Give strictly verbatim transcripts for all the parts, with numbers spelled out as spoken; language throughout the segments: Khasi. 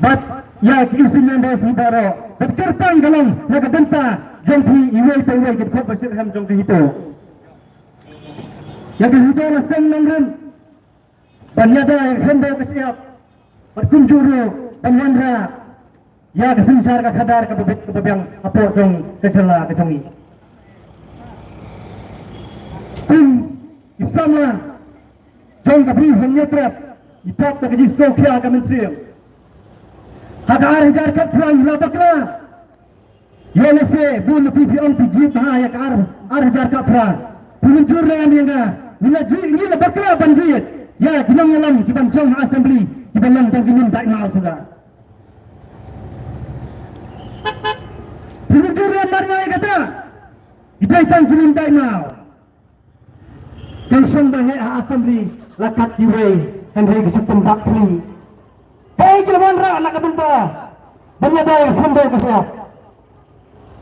Bad ïa ki issue members hi baroh bad kyrpang ka long na ka bynta jong phi iwei pa iwei ki dkhot ba shitrhem jong ka HITO. Ïa ka HITO la seng nongrim ban ïada ïa ka khyndew ka shyiap bad kumjuh ruh ban wanrah ïa ka synshar ka khadar kaba bit kaba biang hapoh jong ka jylla ka jong ngi. Kum ki samla jong ka Bri Hynñiewtrep, ngi pop da ka jingsngewkhia ka mynsiem. Ha ka ar hajar khatphra ngi la bakla. Ïa lehse bun na phi phi ong phi jied bha ïa ka ar, ar hajar khatphra. Phi mynjur ne em ïa nga? Ngi la jied, ngi la bakla ban jied ïa ki nongïalam ki ban shong ha assembly ki ban long tang ki nongdait maw suda. Phi mynjur ne em mar nga ïa kata? Ki dei tang ki nongdait maw. Ka shong ba heh ha assembly la kat kiwei, hynrei ka shu pynbak khlieh. Kaei ki la wanrah na ka bynta ban ïada ïa ka khyndew ka shyiap?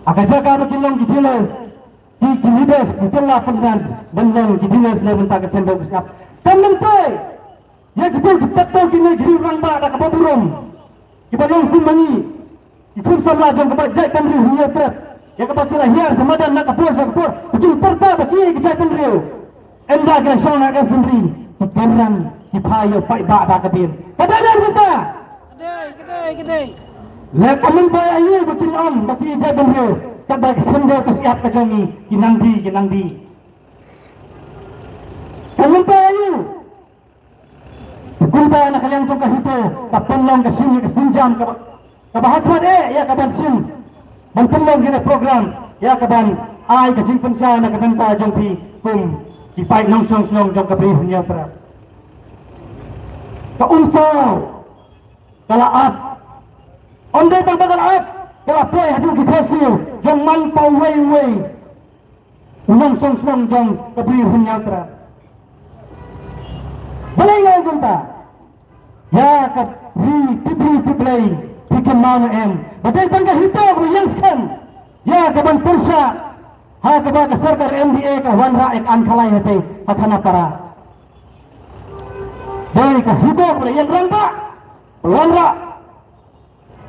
Ha ka jaka ba kin long ki dealers, ki, ki leaders, ki kylla pyndan ban long ki dealers na bynta ka khyndew ka shyiap. Kam myntoi ïa kito ki paidbah, kine ki rangbah da kaba burom, kiba long kum ma ngi, ki khun samla jong ka jaitbynriew Hynñiewtrep, ïa kaba ki la hiar sha madan na ka por sha ka por, ba kin pyrta ba ki ka jaitbynriew. Ynda ki la shong ha ka assembly, ki kynran ki phai ïa u paidbah da ka dien. Ka dei ne em kata? Ka dei, ka dei, ka dei. Leh ka myntoi aïu ba kin ong ba ki jaitbynriew, katba ka khyndew ka shyiap ka jong ngi ki nang die, ki nang die? Ka myntoi aïu? Kumta na ka liang jong ka HITO ka pynlong ka sien, ka sienjam kaba, kaba hakhmat eh ïa ka ban shim, ban pynlong kine program ïa ka ban ai ka jingpynshai na ka bynta jong phi kum ki paid nongshong shnong jong ka Bri Hynñiewtrep. Ka umsaw ka la ap. Ym dei tang ba ka la ap, ka la poi haduh ki Khasi jong man pa uwei uwei u nongshong shnong jong ka Bri Hynñiewtrep. Balei nga ong kumta? Ïa ka ri tip ri tip Blei phi kynmaw ne em ba dei tang ka HITO kaba ïeng skhem ïa ka ban pyrshah ha kaba ka sorkar MDA ka wanrah ïa ka Ain Khalai hatei ha Khanapara? Dei ka HITO kaba la ïeng rangbah, wanrah,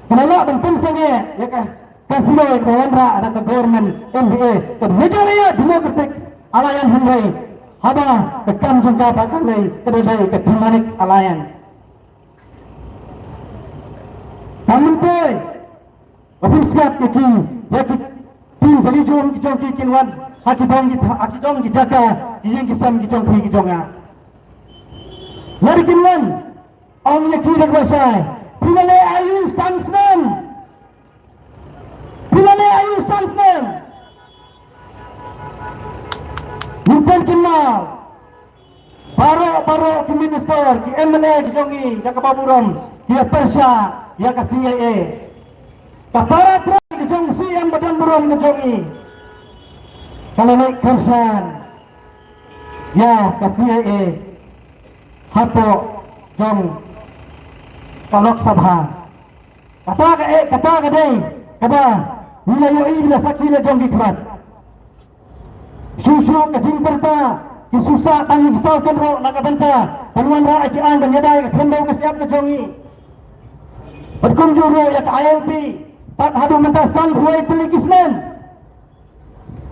ka la lah ban pynsangeh ïa ka casino ïa ka wanrah da ka government MDA, ka Meghalaya Democratic Alliance, hynrei haba ka kam jong ka ba ka lei ka dei ka Demonic Alliance. Ka myntoi ba phin sngap ïa ki, ïa ki team jali jong ki jong ki kin wan ha ki dong ki, ha ki dong ki jaka, ki ïing ki sem ki jong phi ki jong nga. Lada kin wan, ong ïa ki da kaba shai, phi la leh aïu san snem? Phi la leh aïu san snem? Ngin pynkynnah. Baroh baroh ki minister, ki MLA ki jong ngi da kaba burom ki ïa pyrshah ïa ka CIA. Ka para trai ka jong u CM ba don burom ka jong ngi ka la leit kyrshan ïa ka CIA hapoh jong ka Lok Sabha. Kata ka, eh, kata ka dei kaba ngi la ïohi, ngi la sakhi la jong ki khmat. Shuh shuh ka jingpyrta ki shu sah tang ki saw kynroh na ka bynta ban wanrah ïa ki aiñ ban ïada ïa ka khyndew ka shyiap ka jong ngi. Bad kumjuh ruh ïa ka ILP, pat haduh mynta san phew wei tylli ki snem.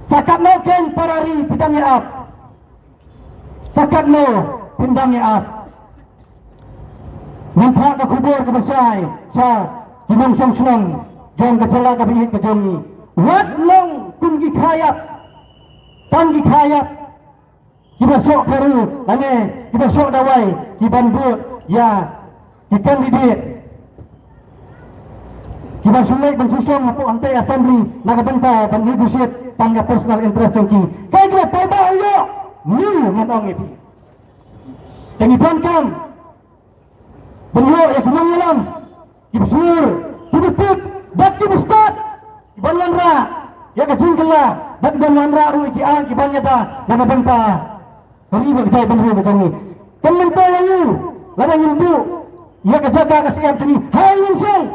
Sa katno keiñ para ri phi dang ïa ap? Sa katno phin dang ïa ap? Ngan phah ka khubor kaba shai sha ki nongshong shnong jong ka jylla kaba ïeit ka jong ngi. Wat long kum ki khaïap, tang ki khaïap kiba shoh kharu lane kiba shoh dawai ki ban bud ïa ki candidate kiba shu leit ban shu shong hapoh hangtei assembly na ka bynta ban negotiate tang ka personal interest jong ki. Kaei kaba paidbah u ïoh? Ngi, ngan ong ïa phi. Te ngi donkam ban ïoh ïa ki nongïalam kiba shlur, kiba tip bad kiba stad, ki ban wanrah ïa ka jingkylla bad ki ban wanrah ruh ïa ki aiñ ki ban ïada na ka bynta ka ri bad ka jaitbynriew ka jong ngi. Kan mynta ïa u, lada ngin duh ïa ka jaka ka C M jong ngi, ha ïing ngin shong.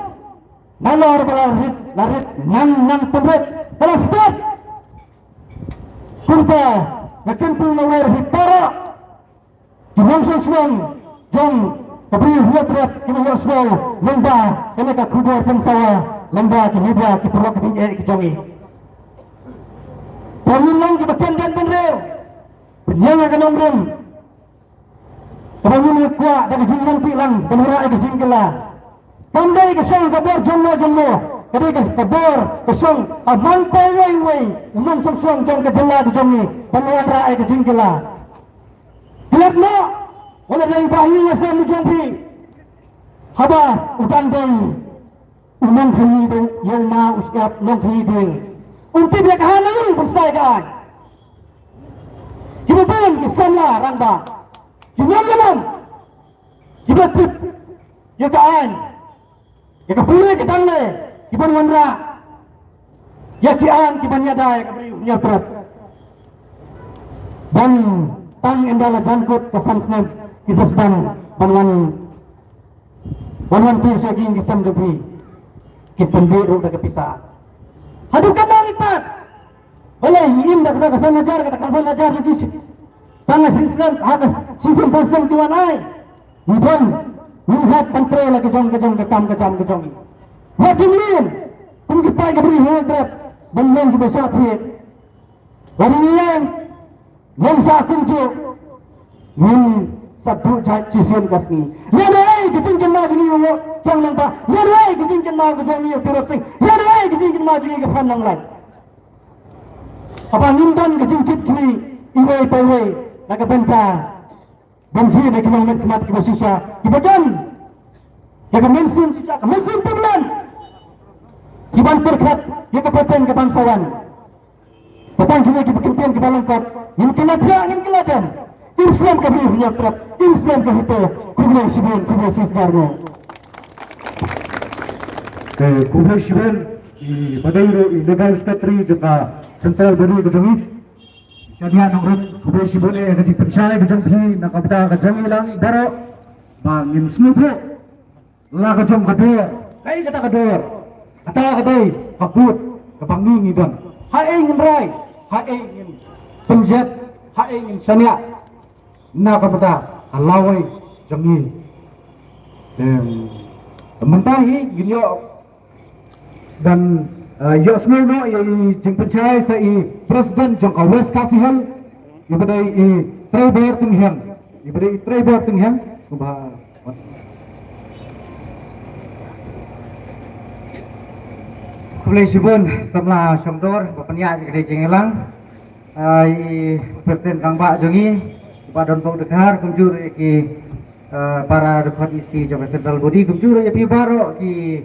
Nalor ba la rit, la rit, nang, nang pynrit, ka la stad. Kumta nga kyntu nga wer ïa phi para ki nongshong shnong jong Ka bri Hynñiewtrep kiba ïohsngew lyngba kane ka khubor pynsawa lyngba ki media ki paralok ki jingeh ki jong ngi. Ba ngin long kiba kyndit bynriew, pynïeng ïa ka nongrim. Kaba ngin ïa kwah da ka jingïaid lang ban wanrah ïa ka jingkylla. Kam dei ka shong ka bor jong no jong no, ka dei ka bor ka shong ka man pawei wei u nongshong shong jong ka jylla ka jong ngi ban wanrah ïa ka jingkylla. Klet noh, wat la dei ba hi nga sem u jong phi. Haba u dang dei u nongkhaïi ding, ïa u ma u shyiap nongkhaïi ding. Un tip ïa ka ha nang u ban sdai ka aiñ. Kiba bun ki samla rangbah, ki nongïalam, kiba tip ïa ka aiñ, ïa ka pule ka dangle, kiban wanrah ïa ki aiñ kiban ïada ïa ka bri Hynñiewtrep. Ban tang ynda la jan kut ka san snem ki sa sdang ban wan, ban wan tiar sha ki ïing ki sem jong phi. Kin pynbeit ruh da ka pisa. Haduh katno ngi tad? Balei ngi im da kata ka san hajar, kata ka san hajar jong ki shi-, tang ha shisien, ha ka shisien san snem ki wan ai. Ngi don, ngi hap ban trei la ka jong ka jong ka kam ka jam ka jong ngi. Wat jingmlien kum ki paid ka bri Hynñiewtrep ban long kiba shah thied. Lada ngi ïeng, ngi sa kumjuh, ngin sa duh jait shisien ka sngi. Ïa dei ka jingkynmaw jong ngi u Kiang Nangta, ïa dei ka jingkynmaw ka jong ngi u Tirot Sing, ïa dei ka jingkynmaw jong ngi ka Phan Nonglait. Haba ngim don ka jingkit khmih iwei pa iwei na ka bynta ban jied ïa ki nongmihkhmat kiba shisha, kiba don ïa ka mynsiem shisha, ka mynsiem timland, kiban pyrkhat ïa ka pateng kaban sa wan. Ba tang kine kiba kyntien kiba lyngkot, ngin kylla thiah, ngin kylla dem. Im slem ka bri Hynñiewtrep, im slem ka HITO. Khublei shibun, khublei shibun. Te khublei shibun ïa i ba dei ruh i Legal Secretary jong ka Central Body ka jong ngi, Shania Nongrut. Khublei shibun ïa ka jingpynshai ka jong phi na ka bynta ka jong ngi lang baroh, ba ngin sngewthuh la ka jong ka dor. Kaei kata ka dor? Kata ka dei ka vote kaba ngi ngi don. Haei ngin rai, haei ngin pynjot, haei ngin shaniah na ka bynta ka lawei jong ngi. Em, mynta hi ngin ïoh ban, eh, ïohsngew noh ïa i jingpynshai sa i President jong ka West Khasi Hills, iba dei i Treibor Tynhiang, iba dei i Treibor Tynhiang. Ba khublei shibun samla shongdor ba pynïaid ïa ka dei jingïalang. Ah, i President Rangbah jong ngi, Bah Donbok Dkhar, kumjuh ruh ïa ki, ah, para dkhot E C jong ka Central Body, kumjuh ruh ïa phi baroh ki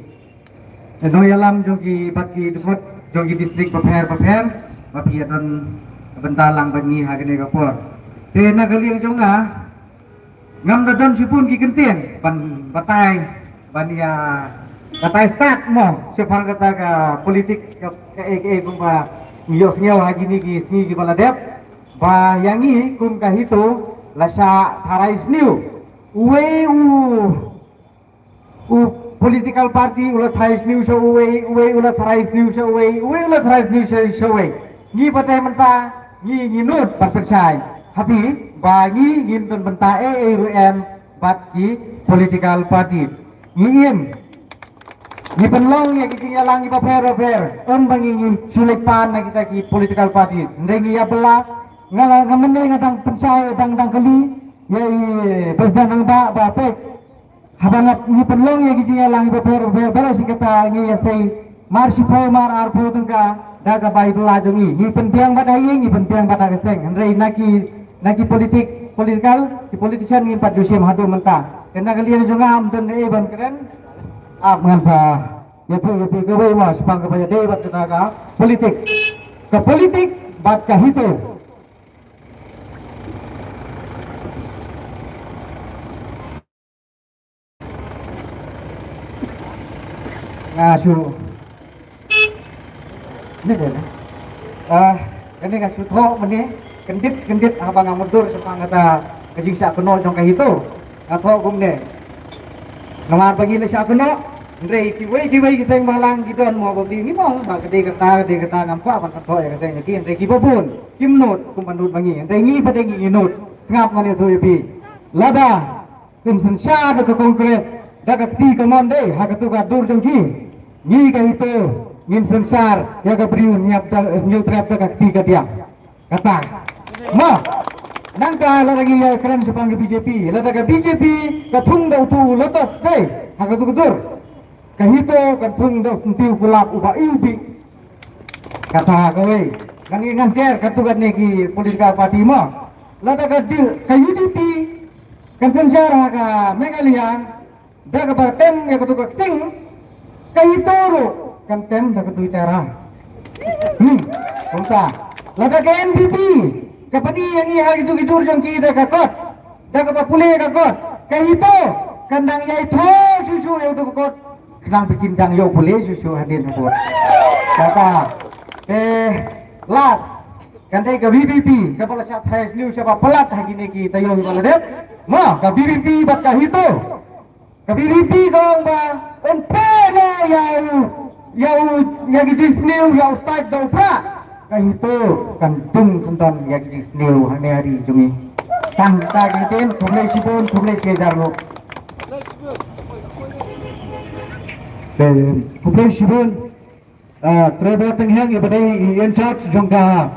nongïalam jong ki bad ki dkhot jong ki district bapher bapher, ba phi ïa don bynta lang bad ngi ha kane ka por. Te na ka liang jong nga, ngam da don shibun ki kyntien ban batai, ban ïa batai start mo shaphang kata ka politik ka, kaei kaei kumba ngi ïohsngew ha kine ki sngi kiba la dep. Ba ïa ngi kum ka HITO la shah tharai sniew. Uwei u u political party u la tharai sniew sha uwei, uwei u la tharai sniew sha uwei, uwei u la tharai sniew sha, sha uwei. Ngi batai mynta ngi, ngi nud ban pynshai ha phi ba ngi ngim don bynta ei ei ruh em bad ki political parties. Ngi im, ngi pynlong ïa ki jingïalang kiba pher bapher, ym ba ngi, ngi shu leit pan na kita ki political parties. Hynrei ngi ïa bylla, nga la, nga mynne nga dang pynshai, dang, dang kylli ïa i President Rangbah ba peit, haba nga, ngi pynlong ïa ki jingïalang kiba pher bapher, baroh shi katta ngi ïa sei mar shiphew mar arphew tyngka da kaba i bylla jong ngi. Ngi pynbiang bad ha ïing, ngi pynbiang bad ha ka seng. Hynrei na ki, na ki politik, political, ki politician ngim pat ju shim haduh mynta. Te na ka liang jong nga ym don ei ban kren. Ap ngan sa ïathuh ïa phi kawei mo shaphang kaba ïadei bad kata ka politik. Ka politik bad ka HITO. Nga shu. Ni dei na. Ah, kane nga shu thoh mynne kyndit kyndit haba nga mutdur shaphang kata ka jingshah kynnoh jong ka HITO. Nga thoh kumne. Namar ba ngi la shah kynnoh, hynrei kiwei kiwei ki seng bhalang ki don mo ba ngi, ngi mong ba ka dei kata, ka dei kata, ngam kwah ban thoh ïa ka seng jong ki, hynrei kiba bun kim nud kumba nud ba ngi, hynrei ngi ba dei ngi, ngi nud. Sngap ngan ïathuh ïa phi. Lada Kum synshar da ka Congress da ka kti ka mon dei ha katu ka dur jong ki. Ngi ka HITO ngin synshar ïa ka briew hynñiew da, hynñiew trep da ka kti ka diang. Kata. Ma. Nangta lada ngi ïa kren shaphang ka BJP, lada ka BJP ka thung da utu u lotus dei ha katu ka dur. Ka HITO kan thung da u syntiew kulap uba iwbih. Kata kawei. Ngan ngan jer katu katne ki political party mo. Lada ka di, ka UDP kan synshar ha ka Meghalaya da kaba tem ïa katu ka ksing, ka HITO ruh kan tem da katu i tara. Hmm. Kumta. Lada ka NPP ka pyni ïa ngi ha kitu ki dur jong ki da ka kot, da kaba pule ka kot, ka HITO kan dang ïai thaw shuh shuh ïa utu ka kot. Khnang ba kin dang ïoh pule shuh shuh hadien ha kot. Kata. Eh, last. Kan dei ka VPP kaba la shah tharai sniew shaba palat ha kine ki taïew ba la dep. Ma ka VPP bad ka HITO. Ka VPP ka ong ba un pyneh ïa u, ïa u, ïa ki jingsniew ïa u stait da u prah. Ka HITO kan dung syndon ïa ki jingsniew hangne ha ri jong ngi. Tang ta ki ktien, khublei shibun, khublei shihajar nguh. Eh, khublei shibun. Ah, Trevor Tyngheng iba dei i in charge jong ka,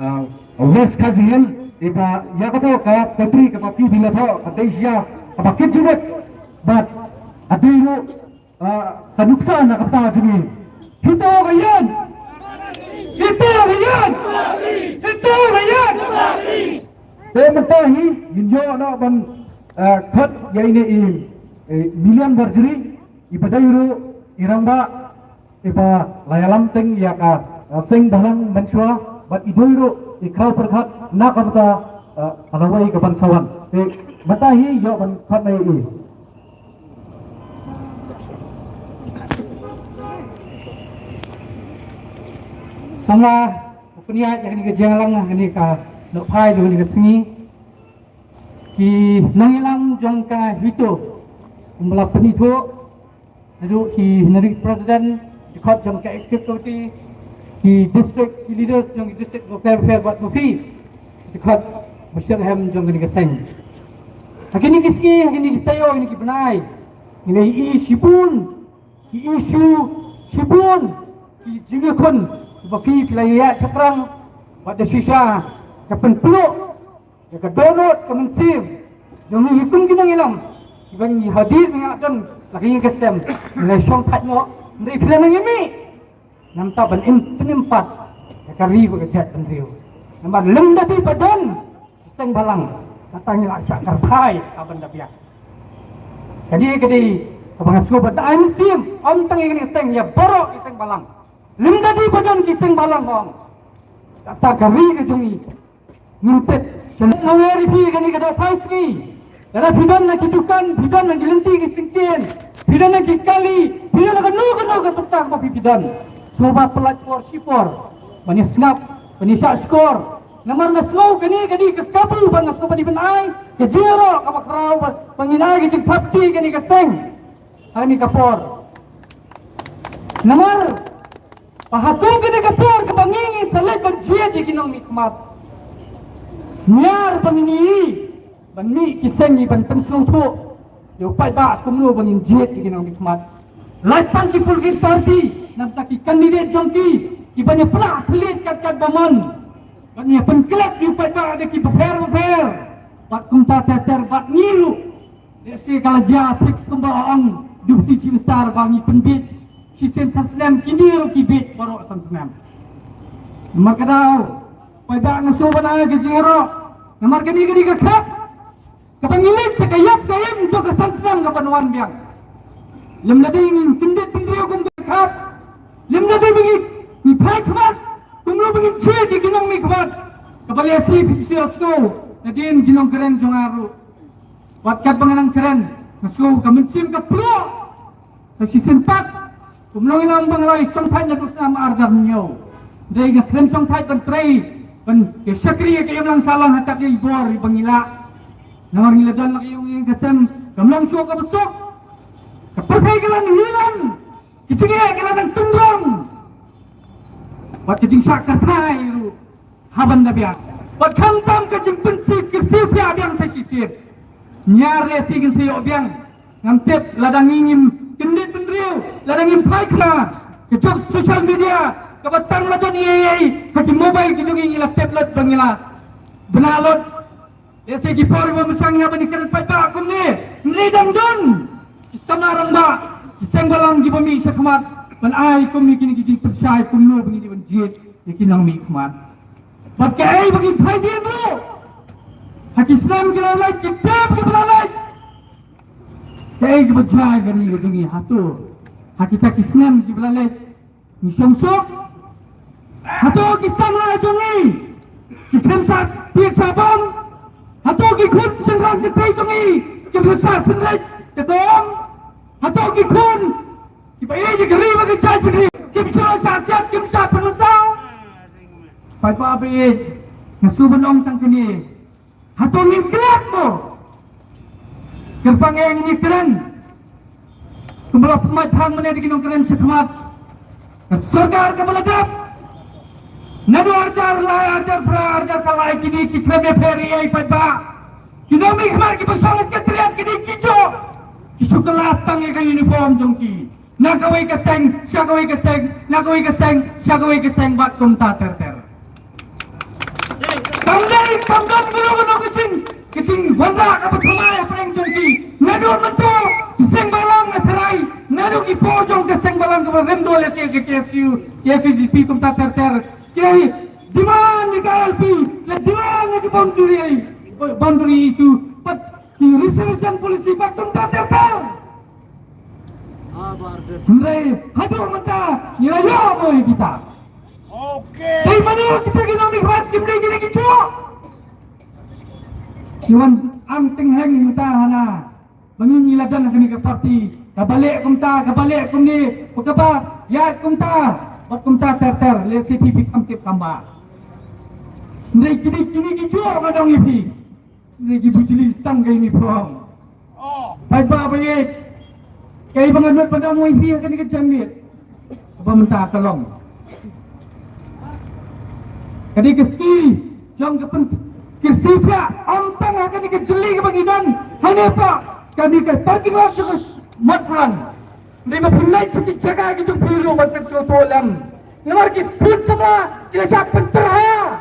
ah, West Khasi Hills, iba ïa kato ka pottery kaba phi phi la thoh ka dei sha kaba kit jubit. Bad ade ruh, ah, ka nuksa na ka bynta jong ngi. HITO ka ïan. HITO ka ïan. HITO ka ïan. Te mynta hi ngin ïoh noh ban, ah, khot ïa ine i, i Million Marjorie iba dei ruh i rangbah iba la ïalam teng ïa ka, eh, seng bhalang mynshuwa bad i dei ruh i khraw pyrkhat na ka bynta, eh, ka lawei ka ban sa wan. Te mynta hi ïoh ban khot ïa i. Samla u pynïaid ïa kane ka jingïalang ha kane ka nohphai jong kane ka sngi. Ki nongïalam jong ka HITO kumba la pynithuh naduh ki naduh president, dkhot jong ka executive committee, ki district, ki leaders jong ki district, ko fair fair bad ko phi dkhot bashir hem jong kane ka seng. Ha kine ki sngi, ha kine ki taïew, ha kine ki bnai, ngi la ïohi shibun ki issue, shibun ki jingïakhun ba phi phi la ïa shaphrang bad da shisha ka pynpluh ïa ka dohnud ka mynsiem jong ngi kum ki nongïalam kiba ngi hadien ngi ïa don la ka ïing ka sem, ngi la shong thait noh, hynrei phi la nang ïa mih. Namar ban im, pynïap pat ïa ka ri bad ka jaitbynriew. Namar lymda dei ba don ki seng bhalang, kata ngi la shah kyrthai ha ban da biang. Ka dei, ka dei kaba nga sngewbha ban ai mynsiem, ym tang ïa kane ka seng, ïa baroh ki seng bhalang. Lymda dei ba don ki seng bhalang, ong, kata ka ri ka jong ngi ngim tip sha lyngngoh. Nga wer ïa phi kane ka dei phai sngi. Lada phi don na ki dukan, phi don na ki lynti ki syngkien, phi don na ki kali, phi don na kano kano ka bynta kaba phi phi don, sngewbha pyllait por shi por ban ïa sngap, ban ïa shah shkor. Namar nga sngew kane ka dei ka kabu ba nga sngew ba dei ban ai ka jingïaroh kaba khraw ba, ba ngin ai ka jingthap kti kane ka seng ha kane ka por. Namar ba ha kum kane ka por kaba ngi ngin sa leit ban jied ïa ki nongmihkhmat, ñiar ba ngin ïohi ban mih ki seng ïa ban pynsngewthuh ïa u paidbah kumno ba ngin jied ïa ki nongmihkhmat. Lait tang ki political party, namar ki candidate jong ki, ki ban ïa pynlah pynleit kat kat ba mon, ban ïa pynklet ïa u paidbah da ki bapher bapher. Bad kumta ter ter bad ngi ruh, lehse ka la jia thik kumba ong Deputy Chief Minister ba ngi pynbiej shisien san snem, kine ruh ki biej baroh san snem. Namar kata, paidbah, nga sngewbha ban ai ka jingïaroh. Namar kane ka dei ka khap kaba ngi leit sha ka ïap ka im jong ka san snem kaban wan biang. Lymda dei ngin kyndit bynriew kum ka khap, lymda dei ba ngi, ngi phai khmat kumno ba ngin jied ïa ki nongmihkhmat. Kaba lehse phi sngewsih, nadien ki nongkren jong nga ruh. Wat katba nga nang kren, nga sngew ka mynsiem ka ploh. Sa shisien pat, kum nongïalam ba nga la ïa shongthait naduh snem ar hajar hynñiew. Dei nga kren shongthait ban trei, ban ïa shakri ïa ka imlang sahlang ha kaba ïa i bor ba ngi lah. Namar ngi la don la ka ïing ka sem, kam long shuh kaba suk. Ka pyrthei ka la nang hilang, ki jingeh ki la nang tynrong. Wat ka jingshah kyrthai ruh ha ban da biang. Bad khamtam ka jingpynsih kyrsiew phiah biang sa shisien. Niar lehse kin sa ïoh biang. Ngam tip lada ngi ngim kyndit bynriew, lada ngim phai khana. Ka juk social media kaba tang la don ïa ïa ha ki mobile ki jong ngi, ngi la tip lut ba ngi la bna lut. Lehse ki por ba mynsang ïa ba ngi kren paidbah kumne, ngi dang don ki samla rangbah, ki seng balang kiba mih sha khmat ban ai kumne kine ki jingpynshai kumno ba ngi dei ban jied ïa ki nongmihkhmat. Bad kaei ba ngi phai dien ruh ha ki snem ki la leit, ki term kiba la leit. Kaei kaba jia ïa kane ka jong ngi hato ha kita ki snem kiba la leit? Ngi shong suk? Hato ki samla jong ngi ki khlem shah tied shah bam? Hato ki khun shynrang kynthei jong ngi kim shah synreit te ka ong? Hato ki khun kiba ïeit ïa ka ri bad ka jaitbynriew kim shah shah siat, kim shah pynmynsaw? Paidbah ba ïeit, nga shu ban ong tang kane. Hato ngin klet mo? Kyrpang eh ngin ïa kren. Kumba la pynmih thang mynne da ki nongkren shakhmat. Ka sorkar kaba la dep naduh arhajar lai, arhajar phra, arhajar khatlai, kine ki khlem ïapher ei ei paidbah. Ki nongmihkhmat kiba shong secretariat kine ki jong ki shu kylla tang ïa ka uniform jong ki. Na kawei ka seng sha kawei ka seng, na kawei ka seng sha kawei ka seng, bad kumta ter ter. Kam dei, kam don kano kano ka jing, ka jingwanrah kaba thymmai hapdeng jong ki. Naduh mynta ki seng balang na tharai, naduh ki por jong ka seng balang kaba rim duh lehse ka K S U, ka F U G P kumta ter ter, ki la demand ïa ka I L P, ki la demand ïa ka boundary, boundary issue, bad ki reservation policy bad kumta ter ter. Hynrei haduh mynta ngi la ïoh mo ïa kita. Dei mano kita ki nongmihkhmat kim dei kine ki jong? Ki wan am tyngheng mynta hana ba ngi ngi la don ha kane ka party, kaba leh kumta, kaba leh kumne, ba kaba ïaid kumta bad kumta ter ter. Lehse phi phi kam tip kam bah. Hynrei kine kine ki jong nga ong ïa phi. Ni ki bujli stang ka uniform. Paidbah ba ïeit. Kaei ba nga nud ban ong ïa phi ha kane ka janmiet. Ba mynta ka long, ka dei ka sngi jong ka pynskhem phi, ym tang ha kane ka jylli kaba ngi don hangne pat, kane ka parking lot jong ka Motphran. Dei ba pynlait sha ki jaka ki jong phi ruh ban pynsngewthuh lem. Namar ki khun samla ki la shah pynterha.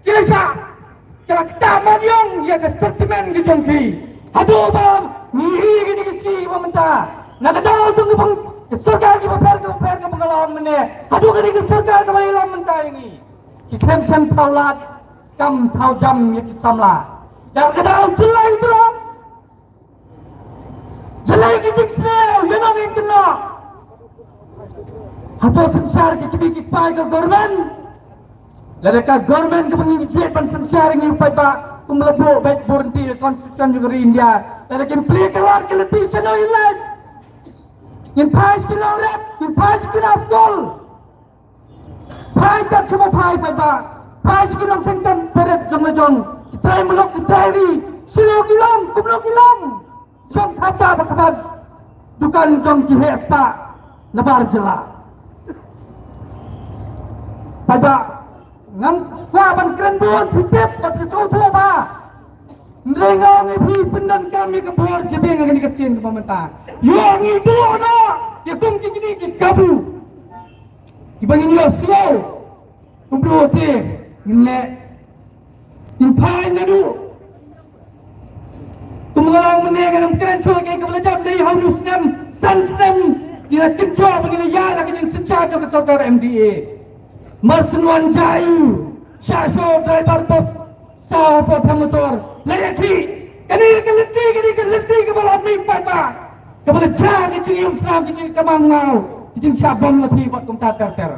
Ki la shah, ki la ktah madiong ïa ka sentiment ki jong ki. Haduh ba ngi ïohi kine ki sngi ba mynta, na ka daw jong ka bang, ka sorkar kiba pher kiba pher kaba nga la ong mynne, haduh kane ka sorkar kaba ïalam mynta ïa ngi, ki khlem shym thaw lad kam thaw jam ïa ki samla. Ïa ka daw jyllai jyllai. Jyllai ki jingsniew, ïa nong ïa kynnoh. Hato synshar ki kmie ki kpa ka government? Lada ka government kaba ngi jied ban synshar ngi paidbah, kum la buh bad bor nti ka constitution jong ka ri India. Lada kim plie ka lad ka lynti shano ngin lait? Ngin phai sha ki nongrep, ngin phai sha ki nongskul. Phai kat sha ba phai paidbah. Phai sha ki nongseng kat barit jong la jong. Ki trai muluk, ki trai ri. Shano ki long, kumno ki long. Jong kata ba kbat dukan jong ki heh spah na bar jylla. Paidbah, ngam kwah ban kren bun, phi tip bad phi sngewthuh ba. Hynrei nga ong ïa phi, pyndonkam ïa ka bor jabieng ha kane ka sien kaba mynta. Ïoh ngi duh noh ïa kum ki kine ki kabu. Kiba ngin ïohsngew kumno te ngin leh, ngin phai naduh. Kum nga la ong mynne, ngan ym kren shuh ïa kaei kaba la dep, dei ha u snem, san snem ngi la kynjoh ba ngi la ïaid ha ka jingsynshar jong ka sorkar M D A. Mar shen wan jai u shah shoh driver bus, sa hapoh thang motor, la ïakhih. Kane ka lynti, kane ka lynti kaba la mih paidbah, kaba la jia ka jingïung snam, ka jingkynmaw ngaw, ka jingshah bom lathi bad kumta ter ter.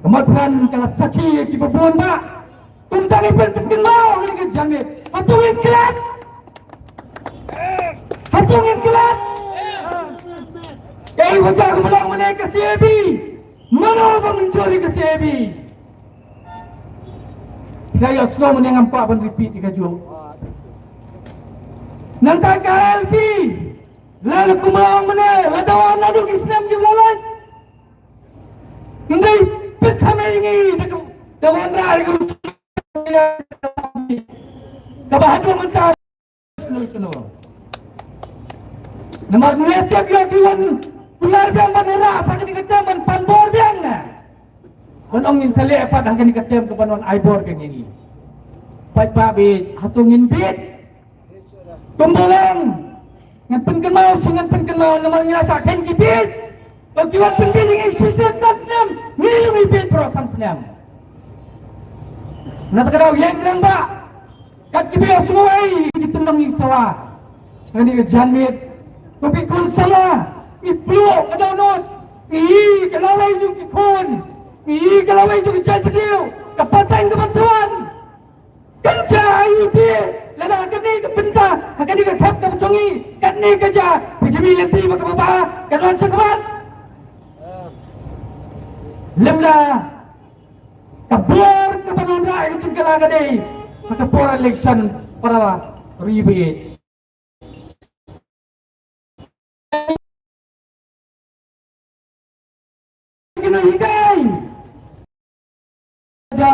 Ka Motphran ka la sakhi ïa kiba bun bah. Kumta ngi pyn pynkynmaw ha kane ka janmiet. Hato ngin klet? Hato ngin klet? Kaei wajah kaba long mynne ka C A B? Mano ba mynjur ïa ka C A B? Phi la ïohsngew mynne, ngam kwah ban repeat ïa kajuh. Nangta ka I L P, la kumba ong mynne, la dawa naduh ki snem kiba la leit. Ngi dei pynkham ïa ngi da ka, da wanrah ïa ka rukom kaba haduh mynta. Namar ngi tip ïa ki wan kular biang ban ïarap sa kane ka term ban pan bor biang na. Ban ong ngin sa leh pat ha kane ka term ka ban wan ai bor ka ngi. Paidbah bad hato ngin bit. Kumba ong ngan pynkynmaw shi ngan pynkynmaw namar ngi la sa khein ki bit. Ba ki wan pynbit ïa ngi shisien san snem ngi ngi bit baroh san snem. Na ta ka daw ïeng rangbah. Kat kiba ïohsngew ei ki tyllong ïing sawa. Ngan ïa ka janmiet. Ko phi khun samla ngi pluh ka dohnud. Ngi ïohi ka lawei jong ki khun. Ngi ïohi ka lawei jong ki jaitbynriew. Ka pateng ka ban sa wan. Kan jia ïa ki lada ha kane ka bynta ha kane ka khep ka jong ngi. Kane ka jia phi khmih lynti ba kaba bha ka don shakhmat. Lymda ka bor kaba wanrah ïa ka jingkylla ka dei ha ka por election para ri ba ïeit. Kine hikai da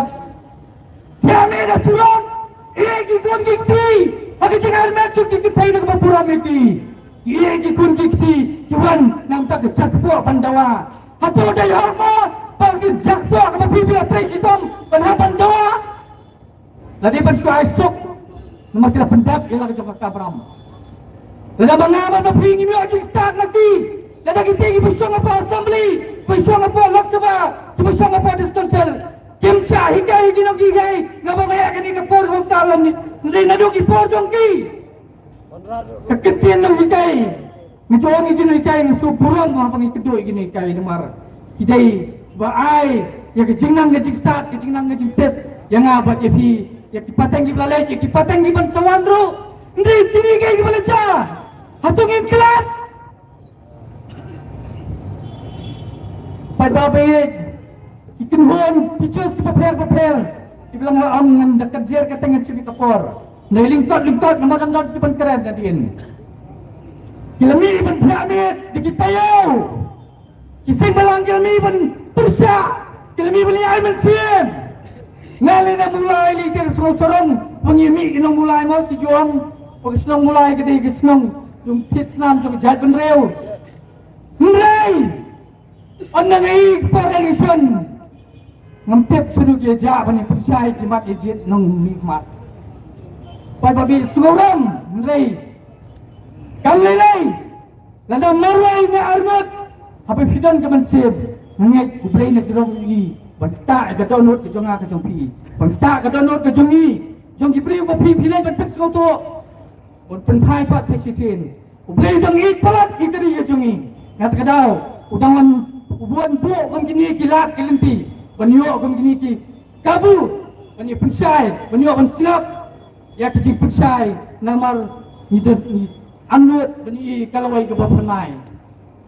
jia me da surok. Ïa ki khun ki kti ha ka jingarmet jong ki kynthei na kaba burom ïa ki. Ïa ki khun ki kti ki wan na ka bynta ka jingkyrkhu ban dawa. Hato dei horma ba ki jingkyrkhu kaba phi phi la trei shitom ban hap ban dawa. Lada ban shu ai suk namar ki la pyndep ïa la ka jong ka kamram. Lada ba nga bad ba phi ngim ïoh jingstad na ki. Lada kita kiba shong hapoh Assembly, kiba shong hapoh Lok Sabha, kiba shong hapoh District Council kim shah hikai ki nonghikai. Nga ba nga ïa kane ka por bym sah lem ni. Hynrei naduh ki por jong ki. Ka ktien nonghikai. Ngi jong ngi ki nonghikai ngi shu burom ba ngi kynduh ïa ki nonghikai namar ki dei ba ai ïa ka jingnang ka jingstad, ka jingnang ka jingtip ïa nga bad ïa phi, ïa ki pateng kiba la leit, ïa ki pateng kiban sa wan ruh. Hynrei kine kiba la jia, hato ngin klet? Paidbah ba ïeit, ki kynhun teachers kiba pher ba pher kiba la nga ong ngan da ka jer ka teng ngan shim ïa ka por. Hynrei lyngkot lyngkot namar kam don kiban kren nadien. Ki la mih ban thiah miet da ki taïew. Ki seng bhalang ki la mih ban pyrshah, ki la mih ban ïai mynsiem. Nga lei na Mawlai lei te ka shnong sarong ba ngi mih ki nong Mawlai mo ki jong ba ka shnong Mawlai ka dei ka shnong jong thied snam jong ka jaitbynriew. Hynrei ynda ngi ïa ka por election ngam tip shano ki ïajah ban ïa pynshai ki mat ïa jied nongmihkhmat. Paidbah ba ïeit sngewrem hynrei kam lei lei. Lada marwei ne arngut haba phi don ka mynsiem ngeit U Blei na jrong ïa ngi ban ktah ïa ka dohnud ka jong nga ka jong phi, ban ktah ka dohnud ka jong ngi jong ki briew ba phi phi leit ban pynsngewthuh. Ban pynphai pat sa shisien. U Blei u dang ïeit palat ïa ka ri ka jong ngi. Nga ta ka daw u dang wan u buh kum kine ki lad ki lynti ban ïoh kum kine ki kabu ban ïa pynshai ban ïoh ban sngap ïa ki jingpynshai namar ngi dang ngi angnud ban ïa ka lawei kaba phyrnai.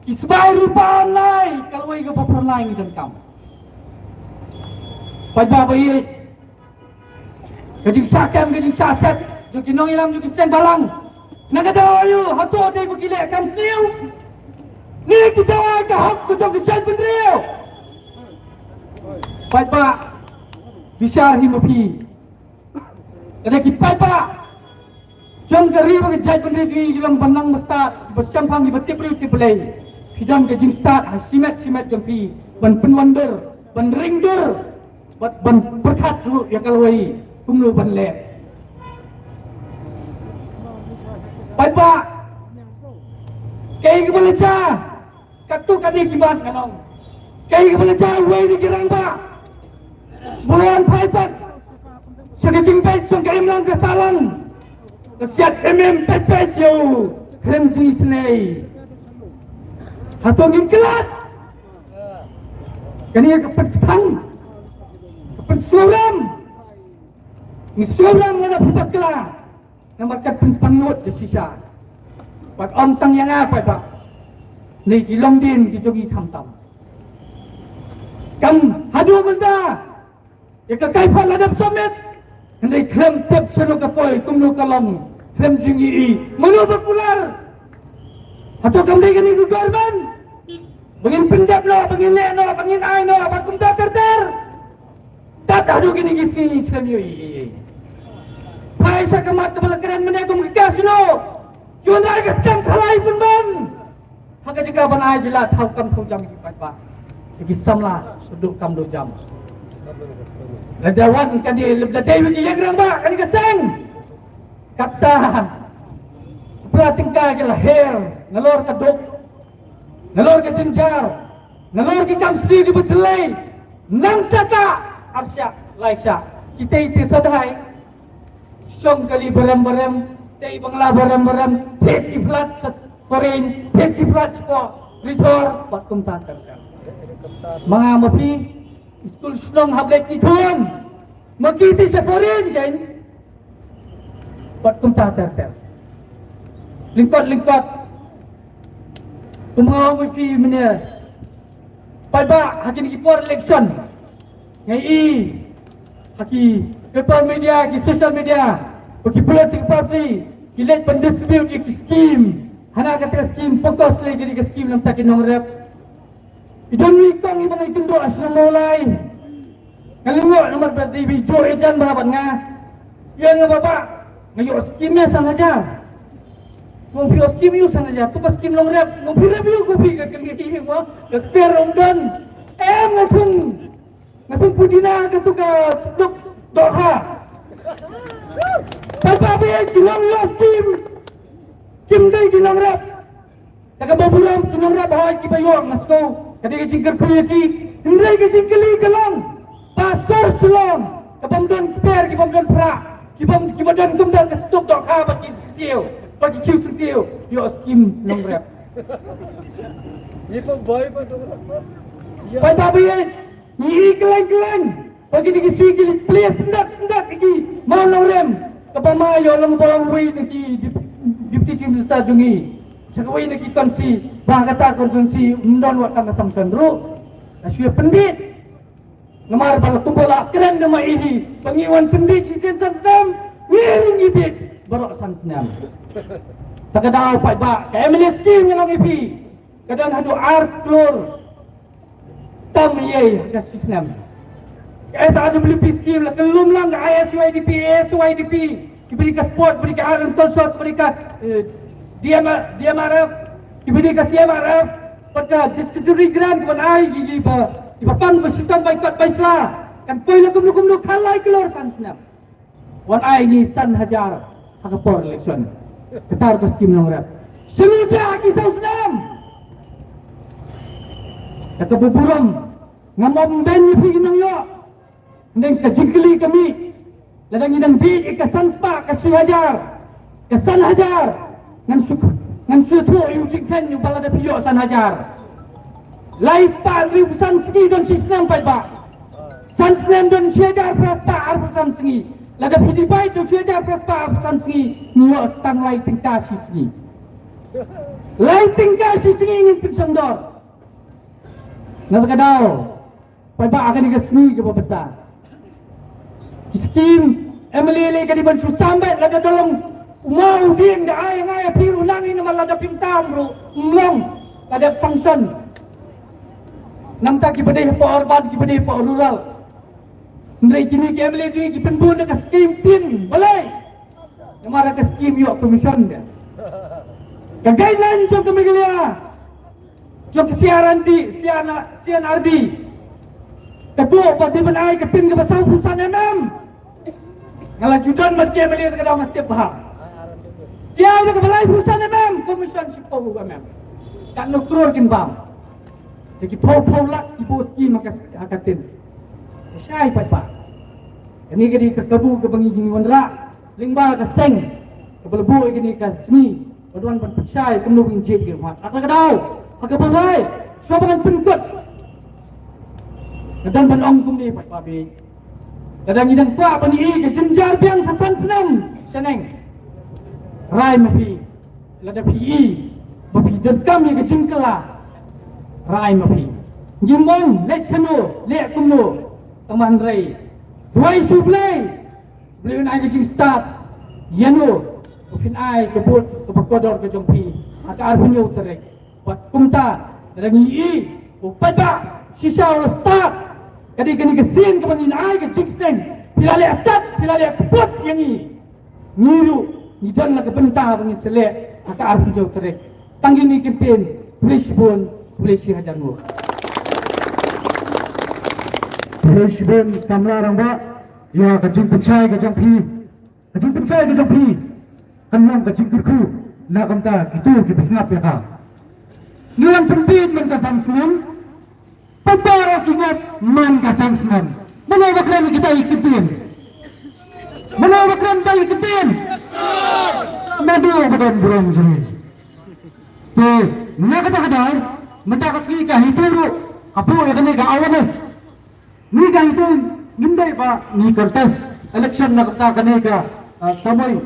Ki sbai ruh ba nai ka lawei kaba phyrnai ngi donkam. Paidbah ba ïeit. Ka jingshah kem ka jingshah set jong ki nongïalam jong ki seng balang. Na ka daw aïu hato dei ba ki leh kam sniew? Ni ki dawa ka hok ka jong ka jaitbynriew. Paidbah bishar hi ma phi. Lada ki paidbah jong ka ri bad ka jaitbynriew jong ngi ki long ba nang ba stad ba shemphang kiba tip briew tip Blei. Phi don ka jingstad ha shimet shimet jong phi ban pynwandur ban ringdur. Bad ban pyrkhat ruh ïa ka lawei kumno ban leh. Paidbah kaei kaba la jia katto katne ki mat ngan ong. Kaei kaba la jia uwei na ki rangbah ba la wan phai pat sha ka jingbeit jong ka imlang ka sahlang. Ka siat em em peit peit ïa u khlem jingisynei. Hato ngin klet? Kane ka pynthang ka pynsngewrem. Ngi sngewrem ngan ap bakla. Namar ka pynpangnud da shisha. Bad ym tang ïa nga pat ba ni ki longdien ki jong ngi khamtam. Kam haduh mynta ïa ka kaiphod la dep submit. Hynrei khlem tip shano ka poi kumno ka long khlem jingïohi. Mano ba kular? Hato kam dei kane ka government ba ngin pyndep noh ba ngin leh noh ba ngin ai noh bad kumta ter ter. Tad haduh kine ki sngi khlem ïohi. Phai sha ka mat kaba la kren mynne kum ka casino. Ki wanrah ka skhem khalai pynban ha ka jaka ban ai ki la thaw kam thaw jam ki paidbah, ki samla shu duh kam duh jam. La jawan kane lep da dei wi ki ïeng rangbah kane ka seng. Kata pla tyngka ki la her nalor ka duk, nalor ka jynjar, nalor ki kam sli ki ba jlei. Nang sata arshah laishah kitei te sadhai. Shong kali barem barem, tei bangla barem barem, phet ki flat sha foreign, phet ki flat sha rithor, bad kumta ter ter. Ma nga ma phi, skul shnong hap leit ki khun, ma ki te sha foreign kein, bad kumta ter ter. Lyngkot lyngkot, kum nga ong ïa phi mynne, paidbah, ha kine ki por election, nga i ha ki paper media, ki social media, ba ki political party ki leit ban distribute ïa ki scheme. Hana kata ka scheme focus lei kine ki scheme namar ki nongrep. I don i kong i ba ngi kynduh ha shnong Mawlai. Nga lyngngoh namar ba dei ba i juh i jan bha bad nga. Ïa nga, baba, nga ïoh scheme ïa san hajar. Nga ong phi ïoh scheme ïa san hajar, tu ka scheme nongrep. Nga ong phi rep ïa u, ko phi ka kynti hi mo, ka kper ong don. Em, nga thung, nga thung pudina ka tu ka sduk dohkha. Paidbah, ba ïa ki long ïoh scheme kim dei ki nongrep. Te kaba burom ki nongrep hoi kiba ïoh, nga sngew ka dei ka jingkyrkhu ïa ki. Hynrei ka jingkylli ka long, ba sor Shillong, ka bym don kper, ki bym don phra, ki bym, kiba don kumta ka sduk dohkha bad ki syntiew, bad ki khiew syntiew, ïoh scheme nongrep. Ye pa bai pa nongrep. Paidbah, ba ïa Ngi i kylleng kylleng ba kine ki sngi ki leit plie syndet syndet ïa ki mawnongrim. Kaba ma ïoh long ba ong wei na ki dep-, Deputy Chief Minister jong ngi sha kawei na ki constituency, ba kata constituency ym don wat tang ka sanction ruh. Nga shu ïa pyndit. Namar ba la kumba la kren da ma i hi ba ngi wan pyndit shisien san snem, ngi ruh ngi bit baroh san snem. Ta ka daw paidbah, ka M L A scheme nga ong ïa phi, ka don haduh ar klur tam ïa ka shi snem. Ka S R W P scheme la kyllum lang, ka I S Y D P, A S Y D P, ki bri ka sport, bri ka art and culture, ki bri ka, eh, D M R, D M R F, ki bri ka C M R F, bad ka discretionary grant, ki ban ai ki, ki ba, ki ba pang ba shitom bai kot bai sla. Kan poi la kumno kumno, khalai klur san snem. Wan ai ngi san hajar ha ka por election. Kata ka skim nongrep. Shu lut ha ki saw snem. Kata ka burom. Ngam ym beiñ ïa phi ki nongïoh. Hynrei ka jingkylli ka mih. Lada ngi dang bit ïa ka san spah, ka shi hajar, ka san hajar, ngan shu, ngan shu ïathuh ïa u jingkheiñ uba lada phi ïoh san hajar. Lai spah hynriewphew san sngi don shi snem paidbah. San snem don shi hajar phra spah arphew san sngi. Lada phi divide da u shi hajar phra spah arphew san sngi, ngi ïoh tang lai tyngka shi sngi. Lai tyngka shi sngi ngin pynshongdor. Na kata ka daw, paidbah, ha kane ka sngi kaba mynta, ki skim M L A lei ka dei ban shu sam beit, lada da long u maw u dieng da ai ngai, phi ruh nang ïa, namar lada phim sam ruh ym long, lada sanction. Nangta kiba dei hapoh urban, kiba dei hapoh rural. Hynrei kine ki M L A jong ngi ki pynbun da ka skim tin, balei? Namar ka skim ïoh commission de. Ka guideline jong ka Meghalaya, jong ka C R N D, C R N, C N R D, ka buh ba dei ban ai ka tin kaba sawphew san M M. Nga la ju don bad ki M L A, ka dang nga tip bha. Ki ai da kaba laiphew san M M, commission shiphew M M. Katno klur kin bam? Te ki phew phew lak ki buh skim ha ka, ha ka tin. Shai paidbah. Kane ka dei ka kabu kaba ngi, ngi wanrah lyngba ka seng kaba la buh ïa kane ka sngi, ba don ban pynshai kumno ban jied ïa ka ummat. Ha kata ka daw, ha kaba wai, shuwa ba ngan pynkut, nga don ban ong kumne paidbah, lada ngi dang kwah ban ïohi ka jynjar biang sa san snem shaneng, rai ma phi. Lada phi i ba phi donkam ïa ka jingkylla, rai ma phi. Ngim ong leit shano, leh kumno, tangba hynrei duwai sha U Blei, Blei un ai ka jingstad ïano ba phin ai ka vote kaba kordor ka jong phi ha ka arphew hynñiew tarik. Bad kumta, lada ngi i ba u paidbah shisha u la stad, ka dei kane ka sien kaba ngin ai ka jingsneng. Phi la leh sat, phi la leh kput ïa ngi. Ngi ruh ngi don la ka bynta ba ngin sa leh ha ka arphew hynñiew tarik. Tang kine ki kyntien, khublei shibun, khublei shi hajar nguh. Khublei shibun samla rangbah ïa ka jingpynshai ka jong phi. Ka jingpynshai ka jong phi kan long ka jingkyrkhu na ka bynta kito kiba sngap ïa ka. Ngi wan pynbit man ka san snem. Pynbit ruh ki ngop man ka san snem. Mano ba kren kita i kyntien? Mano ba kren kita i kyntien? Mano ba don burom jong ngi? Te na kata ka daw mynta ka sngi ka HITO ruh ka buh ïa kane ka awareness. Ngi ka HITO ngim dei ba ngi contest election na kata kane ka, ah, samoi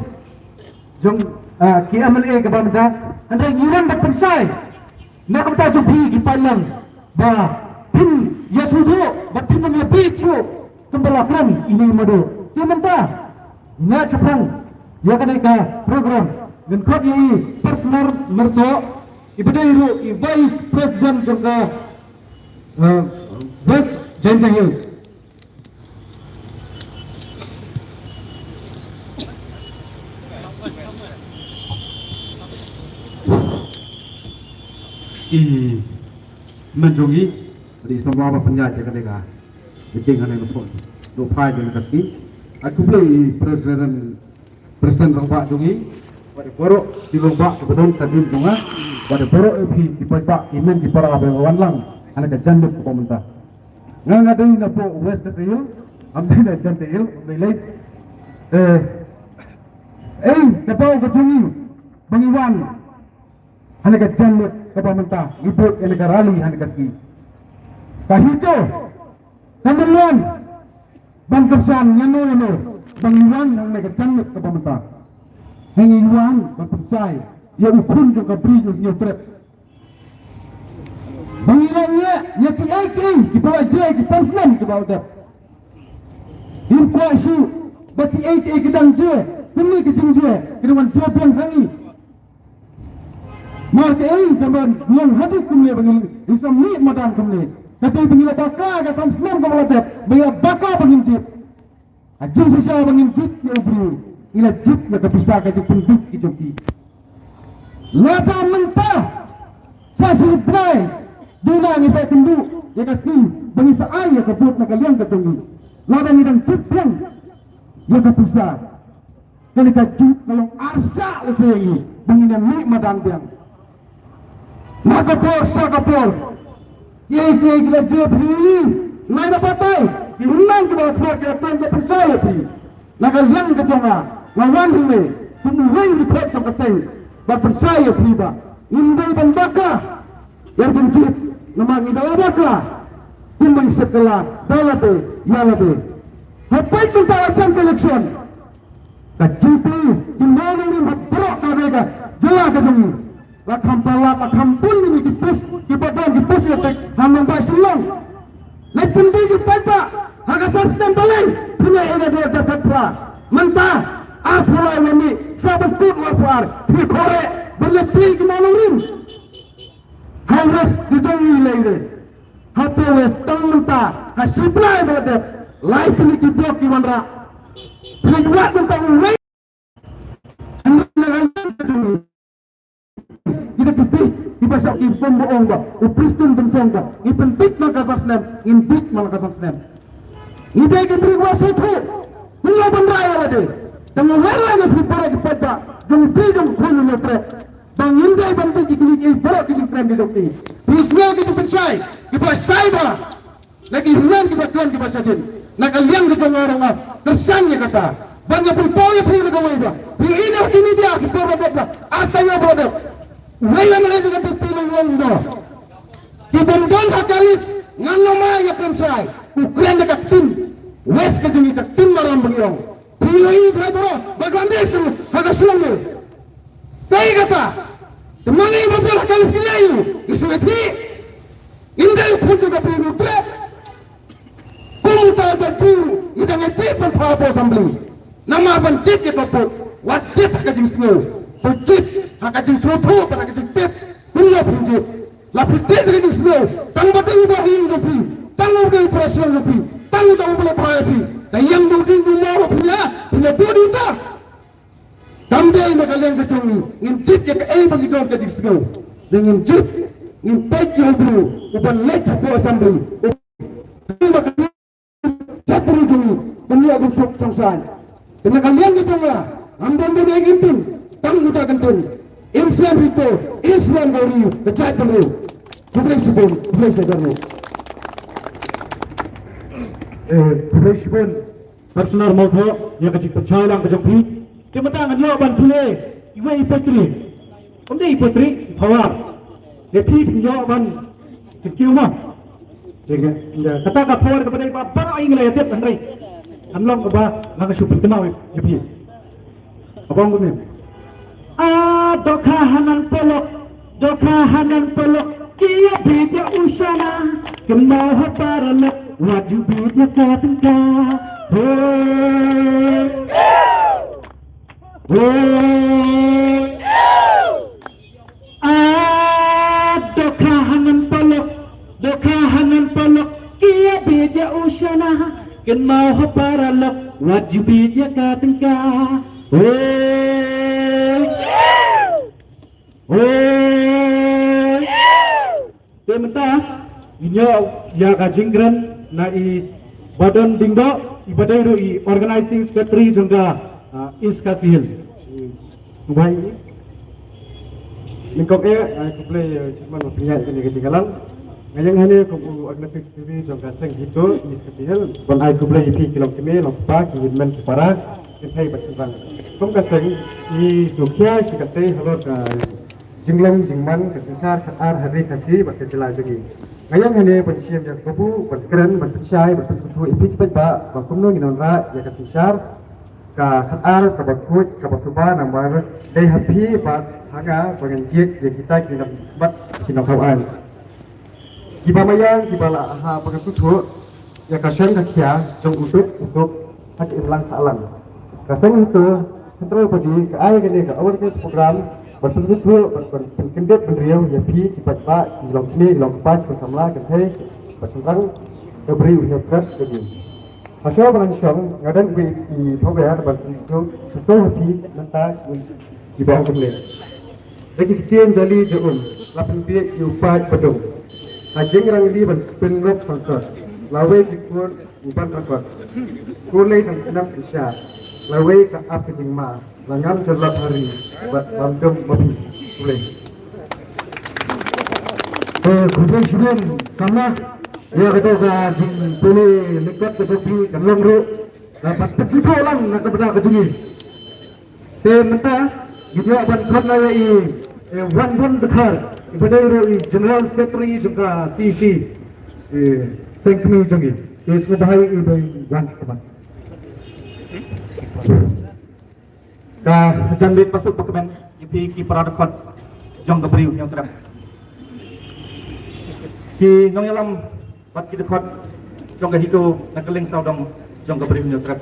jong, ah, ki MLA kaba mynta. Hynrei ngi wan ban pynshai na ka bynta jong phi ki paidlang ba phin ïa sngewthuh ba phin ym ïa phi shuh kumba la kren ine i Mado. Te mynta na shaphang ïa kane ka program ngan khot ïa i Personal Myrtoh, iba dei ruh i Vice President jong ka, eh, West Jaintia Hills. I men jong i, di samla ba pynïaid ïa kane ka meeting hangne ka por. Nongphai jong ka sngi. Ai khublei i President, President rangbah jong i. Bad baroh ki rangbah kiba don sa dim jong nga. Bad baroh i phi ki paidbah ki hynmen ki para ba wan lang hangne ka janmiet kaba mynta. Nga nga dei na poh West Khasi Hills, ngam dei na Jaintia Hills, ngam dei lei. Eh, eh, ka daw ka jong i ba ngi wan hangne ka janmiet kaba mynta, ngi buh ïa kane ka rally hangne ka sngi. Ka HITO kam wan ban kyrshan ïano ïano ba ngi wan hangne ka janmiet kaba mynta. Ngi wan ban pynshai ïa u khun jong ka Bri u Hynñiewtrep. Ba ngi la ïa, ïa kiei kiei kiba la jia ki san snem kiba la dep. Ngim kwah shuh ba kiei kiei ki dang jia, kumne ki jingjia ki dang wan jia biang ha ngi. Mar kaei kaba long haduh kumne ba ngi, ngi sa mih madan kumne. Ka dei ba ngi la baka ka san snem kaba la dep, ba ngi la baka ba ngim jied. Ka jingshisha ba ngin jied ïa u briew, ngi la jied ïa ka pisa ka jingpynbit ki jong ki. Lada mynta sa shi bnai duna ngi sa kynduh ïa ka sngi ba ngi sa ai ïa ka vote na ka liang ka jong ngi. Lada ngi dang jied biang ïa ka pisa, kane ka jied ka long arshah lehse ïa ngi ba ngin ïa mih madan biang. Na ka por sha ka por, kiei kiei ki la jia phi, nai na batai ki hynmen kiba la khot, ki la kren, ki la pynshai ïa phi. Na ka liang ka jong nga, nga wan hangne kum uwei u dkhot jong ka seng ban pynshai ïa phi ba ngim dei ban baka ïa ka jingjied, namar ngi da la baka kumba ngi sep kylla da lade ïa lade. Ha peit mynta la jan ka election, ka jingtei ki nongrim ha baroh kawei ka jylla ka jong ngi. La kham palat, la kham bun kine ki post, kiba don ki post elected ha nongbah Shillong. Leit pynbeit ïa u paidbah ha ka san snem balei phi leit ïa ka dor jaka phra. Mynta arphew lai la mih, sa ban kut arphew ar, phi khreh ban leit peit ki nongrim. Ha West ki jong ngi lei de. Hapoh West tang mynta ha shi bnai ba la dep, lai tylli ki block ki wanrah. Phi leit wad mynta uwei. Kita ki phi, kiba shah ki bom ba ong ba u Prestone Tynsong ba ngi pynbeit man ka san snem, ngin beit man ka san snem. Ngi dei ki briew ba sngewthuh. Ngi ïa ban rai ïa lade. Tang wer la ngi phi para ki paidbah jong phi jong khun ngi treh. Ba ngim dei ban beit ïa kine ki baroh ki jingkren ki jong ki. Phi sngew ki jingpynshai kiba shai ba la ki hynmen kiba don kiba shadien. Na ka liang ka jong nga ruh nga kyrshan ïa kata. Ban ïa pynpaw ïa phi na kawei ba phi ïohi na ki media ki por ba dep, ba ar taïew ba dep, wei la mynta ka pynpaw ïa long do. Ki bym don ha ka list ngan ym ïa pynshai. U kren da ka ktien West ka jong ngi, ka ktien Maram ba ngi ong. Phi ïohi ba baroh Bangladesh ruh ha ka Shillong ruh. Kaei kata? Te ma ngi ba phi ha ka list ki lei ruh, ngi sngewthuh. Ngim dei u khun jong ka Bri u Hynñiewtrep. Kum uta u jait Bri ruh ngi dang ïa jied ban phah hapoh Assembly. Namar ban jied ïa ka vote, wat jied ha ka jingsngew. To jied ha ka jingsngewthuh bad ha ka jingtip. Kumno phin jied? La phi tip ha ka jingsngew, tang ba dei uba ha ïing jong phi, tang uba dei u para shnong jong phi, tang uta uba la phah ïa phi. Te ïa u ding u mawhap phi ïa, phi ïa duh ïa uta. Kam dei na ka liang ka jong ngi, ngin jied ïa kaei ba ngi don ka jingsngew. Ngin jied, ngin peit ïa u briew uban leit hapoh assembly. U briew ba ka jait bynriew jong ngi, kan ïoh ban suk sngewsih. Te na ka liang ka jong nga, ngam don ban ai kyntien, tang uta kyntien. Im sngewsih to, im sngewsih ka ri, ka jait bynriew. Khublei shibun, khublei shibun. Eh, khublei shibun. Personal mo tho, ïa ka jingpynshai lang ka jong phi. Te mynta ngan ïoh ban pule, iwei i poetry. Ym dei i poetry, i power. Ïa phi phin ïoh ban, phin kiew mo. Ïa ka, ïa kata ka power kaba dei ba baroh ngi la ïa tip hynrei. Kan long kaba, nga ka shu pynkynmaw ïa phi. Abang kumne. A dohkha hanan polok, dohkha hanan polok, ki ïa bit ïa u shana, kynmaw ha paralok, wat ju bit ïa ka tyngka. Hoi. Hoi. A dohkha hanan polok, dohkha hanan polok, ki ïa bit ïa u shana, kynmaw ha paralok, wat ju bit ïa ka tyngka. Hoi. Hoi. Te mynta, ngin ïoh ïa ka jingkren na i Badon Diengdoh, i ba dei ruh i organizing secretary jong ka, ah, East Khasi Hills. Sngewbha ïa i. Nyngkong eh, ah, khublei, eh, chairman ba pynïaid kane ka jingïalang. Nga ïeng hangne kum u organizing secretary jong ka seng HITO East Khasi Hills. Ban ai khublei ïa phi ki longkmie, longkpa, ki hynmen ki para, kynthei bad shynrang. Kum ka seng, ngi sngewkhia shi katei halor ka jinglong jingman ka synshar khatar ha ri Khasi bad ka jylla jong ngi. Nga ïeng hangne ban shim ïa ka kabu, ban kren, ban pynshai, ban pynsngewthuh ïa phi ki paidbah ba kumno ngin wanrah ïa ka synshar ka khatar kaba khuid kaba suba namar dei ha phi bad ha nga ba ngan jied ïa kita ki nongbat ki nongthaw aiñ. Kiba maïan kiba la ha ba ka sngewthuh ïa ka shong ka khia jong u duk u suk ha ka imlang sahlang. Ka seng HITO Central Body ka ai kane ka awareness program ban pynsngewthuh, ban, ban pynkyndit bynriew ïa phi ki paidbah, ki longkmie, ki longkpa, ki khun samla, kynthei bad shynrang, ka Bri U Hynñiewtrep jong ngi. Hashwa ba ngan shong, nga don uwei i power ban pynsngewthuh, pynsngewthuh ha phi mynta kiba ong kumne. Da ki ktien jali ja um, la pynbiej ïa u paid badung. Ha jingrangli ban pynlong sangsot, lawei ki kur u ban rakot. Kur lei san snem ki sha, lawei ka ap ka jingma, la ngam jyllop ha ri, bad lam dum ma phi. Khublei. Eh, khublei shibun, samla, ïa kata ka jingpule lyngkot ka jong phi, kan long ruh, da pat pynsngewthuh lang na ka bynta ka jong ngi. Te mynta, ngi ïoh ban khot na ïa i, eh, Wanbun Dkhar, i ba dei ruh i General Secretary jong ka C E C, eh, seng kmie jong ngi. Te sngewbha ïa i ba wan sha khmat. Ka jan bit basuk bakmen, ïa phi ki para dkhot jong ka Bri U Hynñiewtrep. Ki nongïalam bad ki dkhot jong ka HITO na ka liang sawdong jong ka Bri U Hynñiewtrep.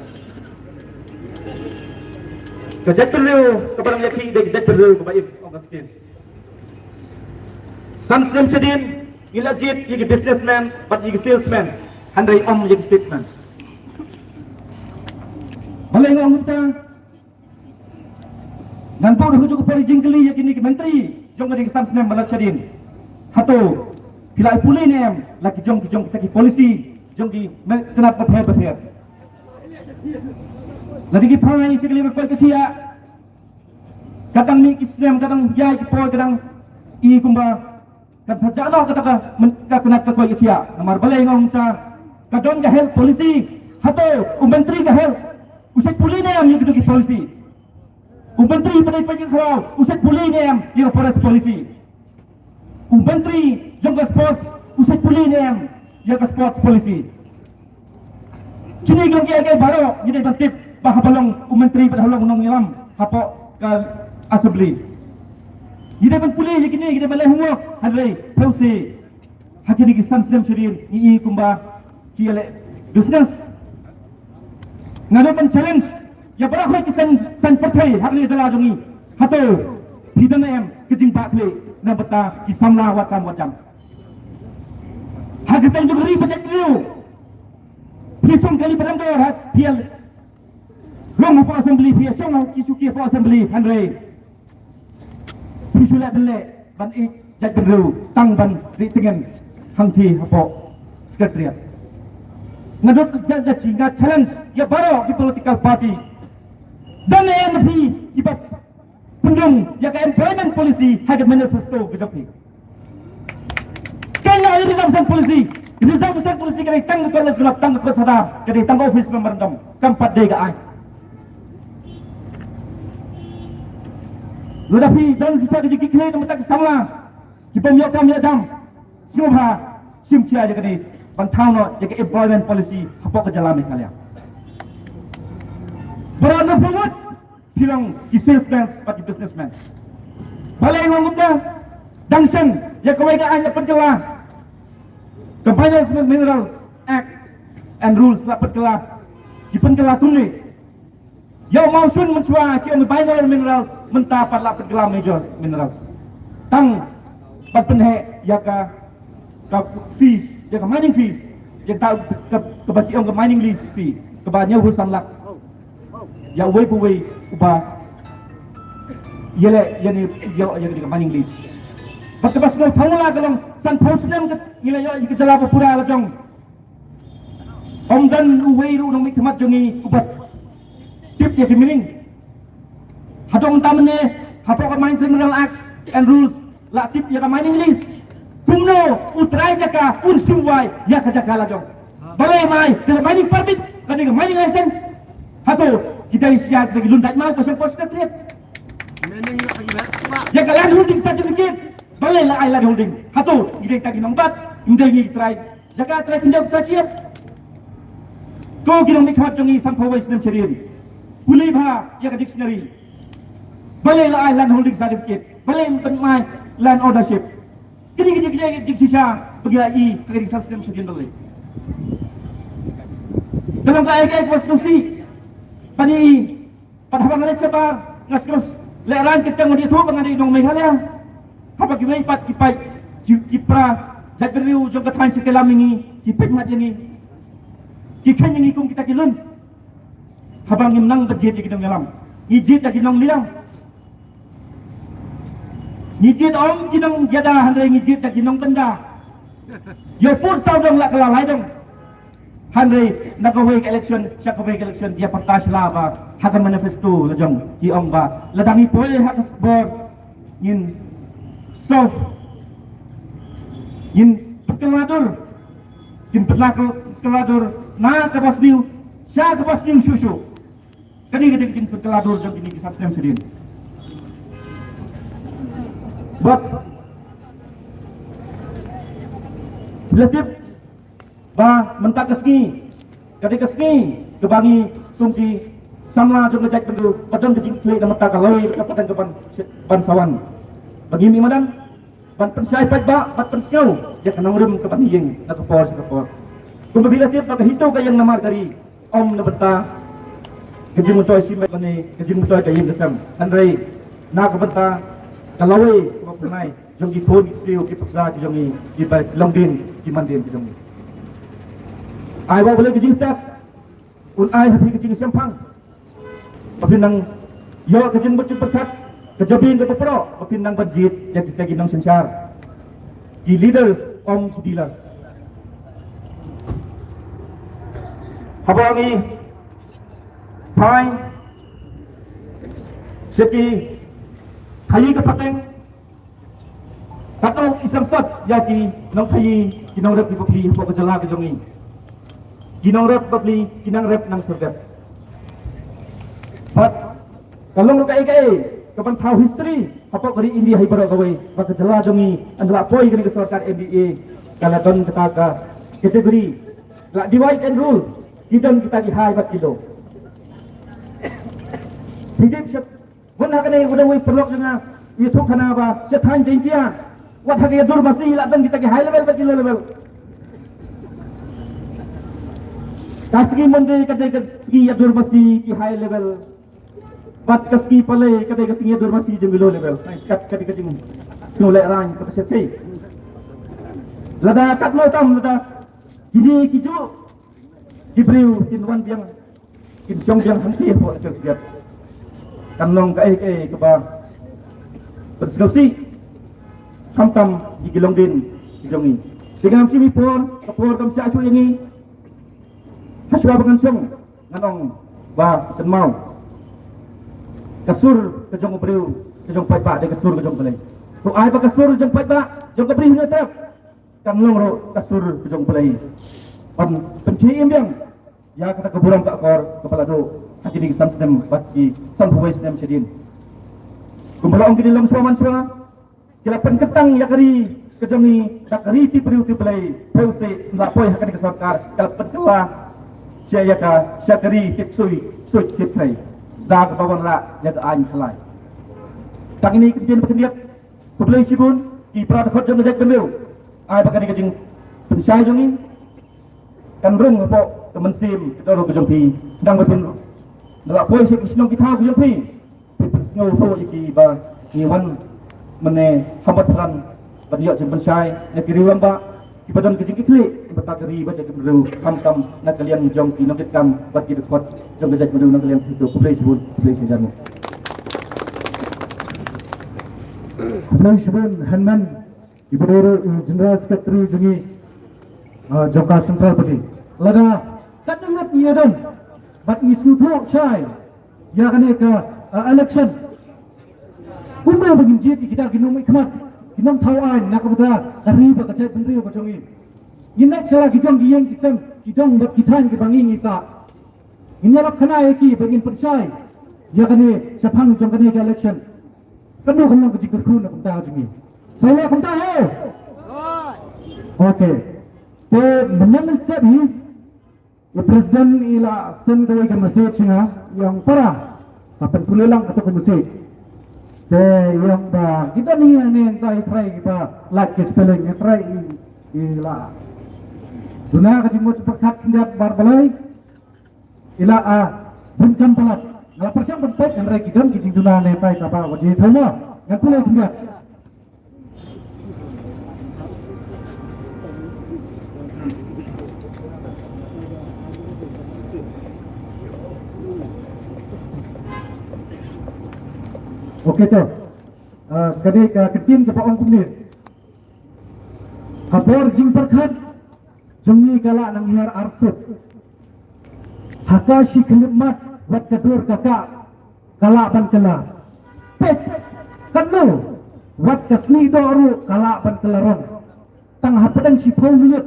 Ka jaitbynriew kaba nang ïakhih dei ka jaitbynriew kaba im, ong ka ktien. San snem shadien ngi la jied ïa ki businessman bad ïa ki salesman, hynrei ym ïa ki statesman. Balei nga ong kumta? Ngan buh ruh jong ka por jingkylli ïa kine ki myntri jong ka dei ka san snem ba la shadien. Hato phi la pule ne em la ki jong ki jong kita ki policy jong ki me-, tnat bapher bapher. La dei ki phai sha ka liang ka koit ka khiah. Ka dang mih ki snem, ka dang ïaid ki por, ka dang i kumba kan sa jah noh kata ka men-, ka tnat ka koit ka khiah. Namar balei nga ong kumta? Ka don ka health policy. Hato u myntri ka health u sa pule ne em ïa kito ki policy? U myntri ba dei peit ïa ka khraw u sa pule ne em ïa ka forest policy? U myntri jong ka sports u sa pule ne em ïa ka sports policy? Kine ki long kiei kiei baroh ngi dei ban tip ba haba long u myntri bad haba long u nongïalam hapoh ka assembly. Ngi dei ban pule ïa kine, ngi dei ban leh homework, hynrei phi sngewsih. Ha kine ki san snem shadien ngi i kumba ki ïaleh business. Nga dei ban challenge ïa baroh ki seng, seng pyrthei ha kane ka jylla jong ngi. Hato phi don ne em ka jingbah khlieh na bynta ki samla wat kam wat jam? Ha ka kyrteng jong ka ri bad jaitbynriew phi song kali ba dang dor ha phi ïa Long hapoh assembly phi ïa shong ha ki shuki hapoh assembly hynrei phi shu leh ban leh ban ïeit jaitbynriew tang ban rieh tyngen hangthie hapoh secretariat. Nga dot nga nga chi nga challenge ïa baroh ki political party. Don ne em phi kiba pynrung ïa ka employment policy ha ka manifesto ka jong phi. Kan ïa reservation policy, reservation policy ka dei tang ka kot la club, tang ka kot sadar, ka dei tang ka office memorandum, kam pat dei ka ai. Lada phi don shisha ka jingkitkhlieh na bynta ki samla ki bym ïoh kam ïoh jam, sngewbha shim khia ïa kane ban thaw noh ïa ka employment policy hapoh ka jylla Meghalaya. Baroh na phi mut phi long ki salesmen bad ki businessmen. Balei nga ong kumta? Dang shen ïa kawei ka aiñ la pynkylla, ka Minerals, Minerals Act and Rules la pynkylla, ki pynkylla kumne. Ïa u mawshun mynshuwa ki ong minor minerals, mynta pat la pynkylla major minerals. Tang ban pynheh ïa ka, ka fees, ïa ka mining fees, ïa ka, ka, kaba ki ong ka mining lease fee, kaba hynñiew phew san lak ïa uwei pa uwei uba ïaleh ïa ne, ïa, ïa ka mining lease. Bad kaba sngewthuh la ka long sanphew snem ka ngi la ïoh ïa ka jylla ba pura la jong. Ym don uwei ruh u nongmihkhmat jong ngi uba tip ïa ki mining. Haduh mynta mynne hapoh ka Mines and Mineral Acts and Rules la tip ïa ka mining lease. Kumno u trai jaka un shu wai ïa ka jaka la jong? Balei mai ka mining permit lane ka mining license? Hato ki dei shisha kita ki lun dait mai ka seng post ka triat? Ïa ka land holding certificate, balei la ai land holding? Hato ngi dei kita ki nongbat, ngi dei ngi trai jaka, trai khyndiat, trai chiat? Ko ki nongmihkhmat jong ngi sanphew wei snem shadien, pule bha ïa ka dictionary. Balei la ai land holding certificate? Balei ban mai land ownership? Kine ki jing, ki jing, ki jingshisha ba ngi la ïohi ha ka dei san snem shadien balei. Ka long kaei kaei kaba sngewsih ban ïohi. Pat haba nga leit shabar nga sngewsih lehraiñ, kyrteng ngan ïathuh ba nga dei nong Meghalaya. Haba kiwei pat ki paid, ki, ki para jaitbynriew jong ka thaiñ Shillong ïa ngi, ki peit mat ïa ngi, ki kheiñ ïa ngi kum kita ki lun. Haba ngim nang ba jied ïa ki nongïalam, ngi jied ïa ki nongliang. Ngi jied ym ki nongïada hynrei ngi jied ïa ki nongbynda. Ïa pud saw dong la kylla lai dong. Hynrei na kawei ka election sha kawei ka election ïa pyrta sha la ba ha ka manifesto la jong ki ong ba lada ngi poi ha ka bor ngin solve, ngin pynkylla dur, ngin pynkylla dur na kaba sniew sha kaba sniew shuh shuh. Kane ka dei ka jingpynkylla dur jong kine ki san snem shadien. Bad phi la tip ba mynta ka sngi ka dei ka sngi kaba ngi kum ki samla jong ka jaitbynriew ba don ka jingkitkhlieh na bynta ka lawei ka pateng ka ban, ban sa wan, ba ngi mih madan ban pynshai paidbah bad pynsngew ïa ka nongrim ka ban ïeng na ka por sha ka por. Kumba phi la tip ba ka HITO ka ïeng na Margary ym na bynta ka jingmyntoi shimet lane ka jingmyntoi ka ïing ka sem, hynrei na ka bynta ka lawei kaba pynai jong ki khun ki ksiew ki paidbah ki jong ngi, kiba longdien ki mandien ki jong ngi. Ai ba U Blei ka jingstad un ai ha phi ka jingshemphang ba phin nang ïoh ka jingmut jingpyrkhat, ka jabieng kaba proh ba phin nang ban jied ïa kita ki nongsynshar, ki leaders ym ki dealers. Haba ngi phai sha ki khaïi ka pateng, katno i sngewsih ïa ki nongkhaïi, ki nongrep, ki phi hapoh ka jylla ka jong ngi, ki nongrep bapli, ki nongrep nongsyrdet. Bad ka long ruh kaei kaei ka ban thaw history hapoh ka ri India hi baroh kawei ba ka jylla jong ngi ynda la poi kane ka sorkar M D A ka la don kata ka category, la divide and rule, ki don kita ki high bad ki low. Phi tip sha Bun ha kane ka dei wei paralok jong nga, ïathuh khana ba sha thaiñ Jaiñtia, wat ha ka ïa dur masi la don kita ki high level bad ki low level. Ka sngi Monday ka dei ka sngi ïa dur masi ki high level, bad ka sngi Palei ka dei ka sngi ïa dur masi jong ki low level. Kat, kat, ka jingsngewlehraiñ kaba shathie. Lada katno tam lada kine kijuh ki briew kin wan biang kin shong biang hangta hapoh ka jong ki gat. Kan long kaei kaei kaba pynsngewsih, khamtam ïa ki longdien ki jong ngi. Te ngam shim ïa por, ka por kam shah shuh ïa ngi. Hashwa ba ngan shong, ngan ong ba kynmaw, ka sur ka jong u briew ka jong u paidbah dei ka sur ka jong U Blei. To ai ba ka sur ka jong u paidbah, jong ka Bri Hynñiewtrep, kan long ruh ka sur ka jong U Blei ban pynjah im biang ïa kata ka burom ka akor kaba la duh ha kine ki san snem bad ki sanphew wei snem shadien. Kumba la ong kine ki longshuwa mansuwa, ki la pynkyntang ïa ka ri ka jong ngi da ka ri tip briew tip Blei. Phew seh la poi ha kane ka sorkar, ka la pynkylla sha ïa ka, sha ka ri tip sui, sui tip trei, da kaba wanrah ïa ka aiñ khalai. Tang kine ki ktien ba khyndiat, khublei shibun ki para dkhot jong ka jaitbynriew. Ai ba kane ka jingpynshai jong ngi kan rung hapoh ka mynsiem ka dohnud ka jong phi. Nang ba phin da la poi sha ki shnong ki thaw ka jong phi, phin pynsngewthuh ïa ki ba ngi wan mynne ha Mawphanrang ban ïoh jingpynshai na ki riew rangbah kiba don ka jingkitkhlieh bad ka ri bad ka jaitbynriew, khamtam na ka liang jong ki nongkitkam bad ki dkhot jong ka jaitbynriew na ka liang. Khublei shibun, khublei shibun. Khublei shibun hynmen. Iba dei ruh i General Secretary jong ngi, ah, jong ka Central Party. Lada katno ngut ngi ïadon bad ngi sngewthuh shai ïa kane ka, ah, election, kumno ba ngin jied ïa kita ki nongmihkhmat, ki nongthaw aiñ na ka bynta ka ri bad ka jaitbynriew ka jong ngi? Ngin leit sha la ki jong ki ïing ki sem, ki dong bad ki thaiñ kiba ngi ngi sah. Ngin ïalap khana ïa ki ba ngin pynshai ïa kane shaphang jong kane ka election. Katno kan long ka jingkyrkhu na ka bynta jong ngi? Sa ïa kumta ho. Okay. Te mynne mynstep hi, i President i la send kawei ka message sha nga, i ong para, sa pynpule lang kato ka message. Te i ong ba ki don hi hangne, ngi trai kiba lait ki spelling, ngi trai i, i la duna ka jingmut pyrkhat khyndiat bar balei. I la, ah, bun kam palat. Nga la pyrshang ban peit, hynrei ki don ki jingduna ne tai kaba wat jingthaw mo. Ngan pule khyndiat. Okay to. Ah, ka dei ka ktien kaba ong kumne. Ha por jingpyrkhat jong ngi ka la nang hiar arsut. Ha ka shi khyllipmat wat ka dur ka kah ka lah ban kylla. Peit katno, wat ka snieh doh ruh ka lah ban kylla rong. Tang hapdeng shiphew minit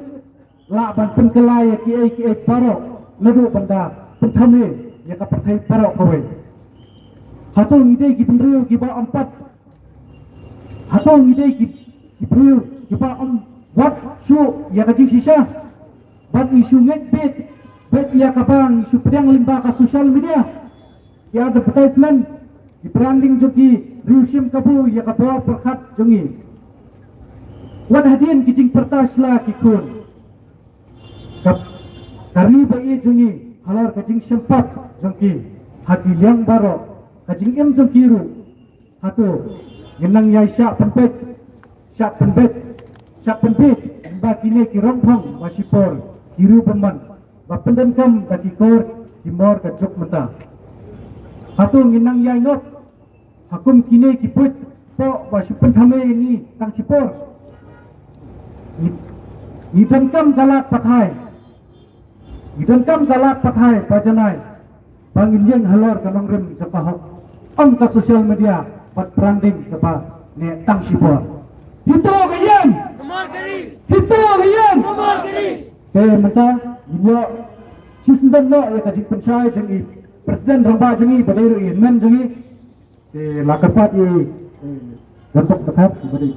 lah ban pynkylla ïa kiei kiei baroh, naduh ban da pynthame ïa ka pyrthei baroh kawei. Hato ngi dei ki bynriew kiba ym pat? Hato ngi dei ki, ki briew kiba ym wad shuh ïa ka jingshisha? Bad ngi shu ngeit beit, beit ïa kaba ngi shu pdiang lyngba ka social media, ki advertisement, ki branding jong ki riew shim kabu ïa ka bor pyrkhat jong ngi. Wat hadien ki jingpyrta sla ki khun, ka, ka ri ba ïeit jong ngi halor ka jingshemphang jong ki ha ki liang baroh, ka jingim jong ki ruh. Hato ngin nang ïai shah pynbeit, shah pynbeit, shah pynbeit ba kine ki rongphong ba shipor, ki riew bymman ba pyndonkam da ki kor ki mor ka juk mynta? Hato ngin nang ïai ngop ha kum kine ki puit poh ba shu pynthame ïa ngi tang shipor? Ngi, ngi donkam ka lad pathai. Ngi donkam ka lad pathai ba janai ba ngin ïeng halor ka nongrim jong ka hok, ym ka social media bad branding kaba neh tang shipor. Hito ka ïeng. Hito ka ïeng. Te mynta ngin ïoh shisyndon noh ïa ka jingpynshai jong i President rangbah jong ngi ba dei ruh i hynmen jong ngi. Te la kyrpad ïa i, eh, Datuk Dkhar, ba dei.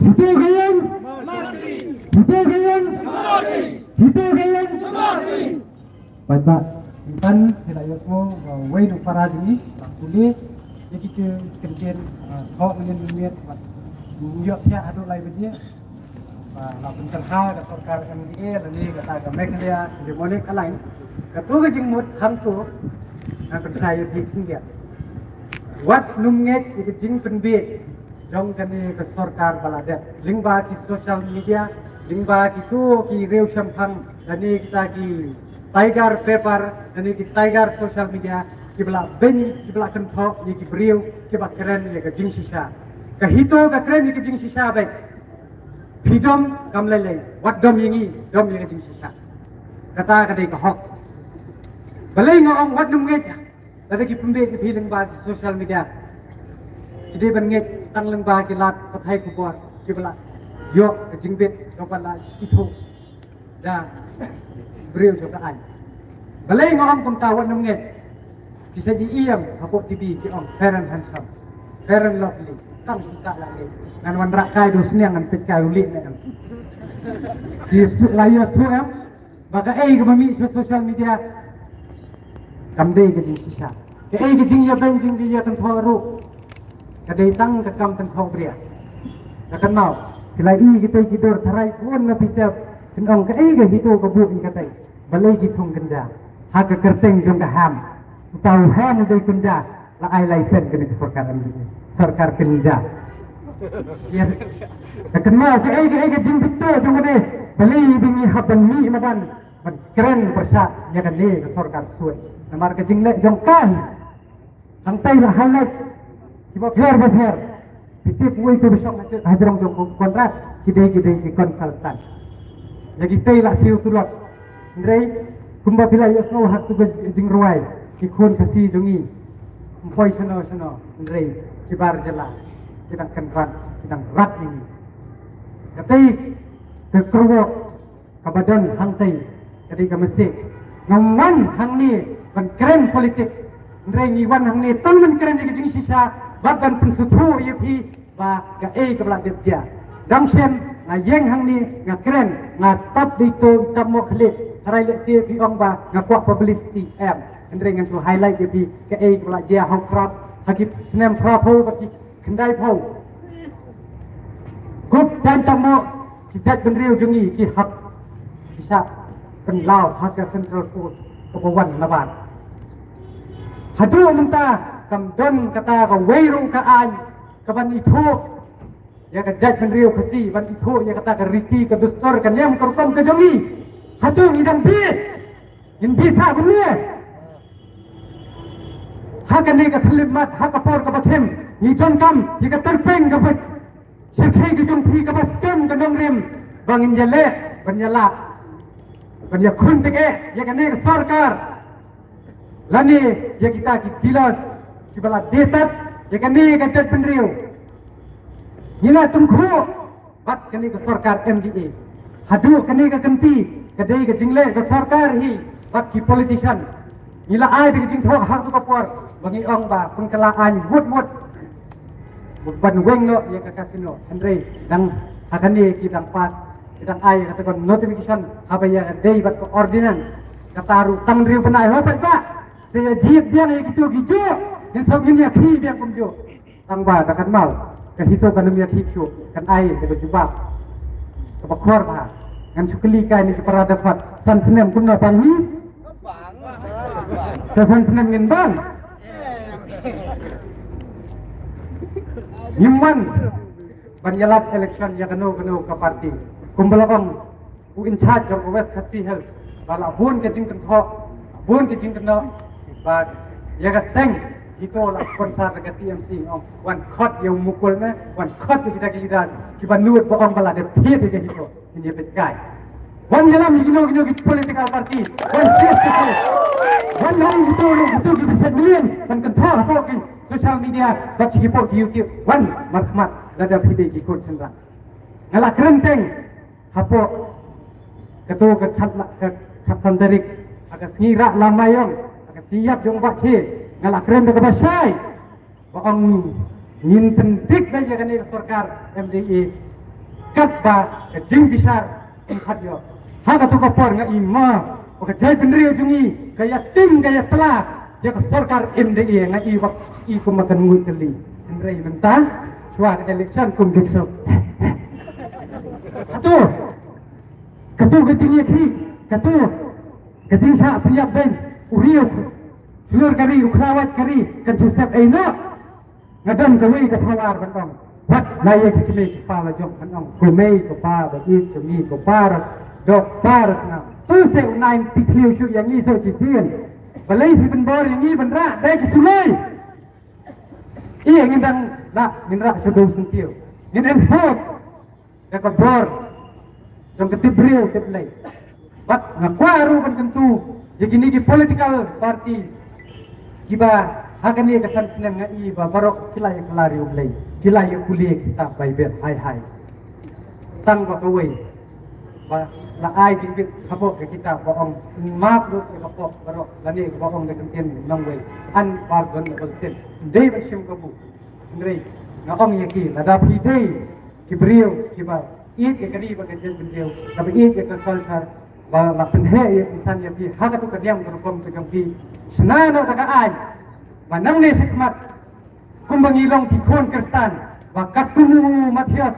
Hito ka ïeng. Hito ka ïeng. Hito ka ïeng. Paidbah, ngi pan, phi la ïohsngew ba uwei na u para jong ngi la pule ïa ki kyntien, ah, thoh mynnin mynmiet, bad ym ïoh thiah haduh lai baje. Ba la pynkynha ka sorkar M D A lane kata ka Meghalaya Democratic Alliance, kato ka jingmut hangto ngan pynshai ïa phi khyndiat. Wat nym ngeit ïa ka jingpynbiej jong kane ka sorkar ba la dep. Lyngba ki social media, lyngba kito ki riew shemphang, lane kita ki tiger paper, lane ki tiger social media, kiba la beiñ, kiba la kynthoh ïa ki briew kiba kren ïa ka jingshisha. Ka HITO ka kren ïa ka jingshisha beit. Phi dom kam lei lei, wat dom ïa ngi, dom ïa ka jingshisha. Kata ka dei ka hok. Balei nga ong wat nym ngeit? Lada ki pynbeit ïa phi lyngba ki social media, ki dei ban ngeit tang lyngba ki lad pathai khubor kiba la ïoh ka jingbit kaba la ithuh da briew jong ka aiñ. Balei nga ong kumta, wat nym ngeit? Phi sa ïohi em hapoh TV ki ong Fair and Handsome, Fair and Lovely. Tang kumta la ngeit. Ngan wanrah kai da u sniang, ngan peit kai u lieh ne em. Ki suk la ïoh suk em. Ba kaei kaba mih sha social media kam dei ka jingshisha. Kaei ka jingïabeiñ, jingïakynthoh ruh ka dei tang ka kam kynthoh bria. Ka kynmaw, ki la i kitei ki dur tharai bun na phi sep, kin ong kaei ka HITO ka buh ïa katei. Balei ki thung kynja ha ka kyrteng jong ka hem? Uta u hem u dei kynja. La ai license kane ka sorkar MDA, sorkar kynja. Ïa, ka kynmaw kaei kaei ka jingbit to jong kane. Balei ba ngi hap ban mih madan ban kren pyrshah ïa kane ka sorkar ksuid? Namar ka jingleh jong ka hi. Hangtai la highlight kiba pher ba pher. Phi tip uwei utu ba shong hajrong jong u Conrad, ki dei ki dei ki consultant. Ïa kitei la siew tulop. Hynrei kumba phi la ïohsngew ha katu ka jingrwai, ki khun Khasi jong ngi ym poi shano shano, hynrei ki bar jylla ki dang kynrad, ki dang rat ïa ngi. Katei ka kyrwoh kaba don hangtei ka dei ka message. Ngam wan hangne ban kren politics, hynrei ngi wan hangne tang ban kren ïa ka jingshisha bad ban pynsngewthuh ïa phi ba kaei kaba la dep jia. Dang shen nga ïeng hangne nga kren, nga tap dei to tap mo khlieh. Tharai lehse phi ong ba nga kwah publicity, em. Hynrei ngan shu highlight ïa phi kaei kaba la jia ha u prap, ha ki snem phra phew bad ki khyndai phew. Kup jaiñ tap mo ki jaitbynriew jong ngi ki hap, ki shah pynlaw ha ka Central Force kaba wan nabar. Haduh mynta kam don kata kawei ruh ka aiñ kaban ithuh ïa ka jaitbynriew Khasi, ban ithuh ïa kata ka riti ka dustur ka niam ka rukom ka jong ngi. Hato ngi dang bit? Ngin bit sa kumne? Ha kane ka khyllipmat, ha ka por kaba khim, ngi donkam ïa ka tyrpeng kaba shyrkhei ka jong phi, kaba skhem ka nongrim ba ngin ïaleh ban ïalah ban ïakhun tyngeh ïa kane ka sorkar. Lane ïa kita ki dealers kiba la dei tad ïa kane ka jaitbynriew. Ngi la tyngkhuh bad kane ka sorkar MDA. Haduh kane ka kynti ka dei ka jingleh ka sorkar hi bad ki politician. Ngi la ai da ka jingthoh ha katu ka por ba ngi ong ba pynkylla aiñ wut wut ban weng noh ïa ka casino. Hynrei dang ha kane ki dang pass, ki dang ai kata ka notification haba ïadei bad ka ordinance. Kata ruh tang hynriew bnai, ho paidbah, sa ïa jied biang ïa kitu ki juh, ngin sa ngin ïa khih biang kumjuh. Tang ba da kynmaw ka HITO kan ym ïa khih shuh, kan ai da ka jubab kaba khor bha. Ngan shu kylli kai na ki para dkhot, san snem kumno pang hi? Sa san snem ngin bang. Ngim wan ban ïalap election ïa kano kano ka party. Kumba la ong u in charge jong ka West Khasi Hills ba la bun ka jingkynthoh, bun ka jingkynnoh ba ïa ka seng HITO la sponsor da ka TMC, ong wan khot ïa u Mukul ne, wan khot ïa kita ki leaders kiba nud ba ong ba la dep thied ïa ka HITO. Ngin ïa peit kai. Wan ïalam ïa kino kino ki political party, wan face to face. Wan ïalam ïa kito kito ki bishar million ban kynthoh hapoh ki social media bad sha ki poh ki YouTube. Wan markhmat lada phi dei ki khun shynrang. Nga la kren teng hapoh kato ka khat la, ka khatsan tarik, ha ka sngi Rah Lamaiong, ha ka sngi ïap jong Bah Che, nga la kren da kaba shai ba ong ngin pyndik beit ïa kane ka sorkar MDA katba ka jingbishar ym pat ïoh. Ha kato ka por nga i ma ba ka jaitbynriew jong ngi ka ïatim ka ïatla ïa ka sorkar MDA, nga i wat i kum ma kan ngut kali. Hynrei mynta shuwa ka election kum dik suk. Kato, kato ka jingïakhih, kato ka jingshah pynïap beiñ, u riew shlur ka ri, u khlawait ka ri, kan shu sep ei noh. Nga don kawei ka power ban ong Pat la ïa ki kmie ki pa la jong kan ong, ko mei ko pa ba ïeit jong ngi, ko para doh para snam. Tu se u nine ti thliew shuh ïa ngi shuh shisien. Balei phi pynbor ïa ngi ban rah da ki suloi? Ïa ngin dang rah, ngin rah sha u syntiew. Ngin enforce da ka bor jong ka tip briew tip Blei. Bad nga kwah ruh ban kyntu ïa kine ki political party kiba ha kane ka san snem nga i ba baroh ki la ïa kylla ïa U Blei, ki la ïa pule kitab Baibl hai hai. Tang ba kawei ba la ai jingbit hapoh ka kitab ba ong, map ruh ïa ka pop baroh lane ba ong da ka ktien nongwei, unpardonable sin. Dei ban shim kabu. Hynrei nga ong ïa ki, lada phi dei ki briew kiba ïeit ïa ka ri bad ka jaitbynriew, kaba ïeit ïa ka culture, ba la pynheh ïa pynsan ïa phi ha katu ka niam ka rukom ka jong phi, shna noh da ka aiñ ba nangne shakhmat, kumba ngi long ki khun Khristan, ba katkum u Mathaios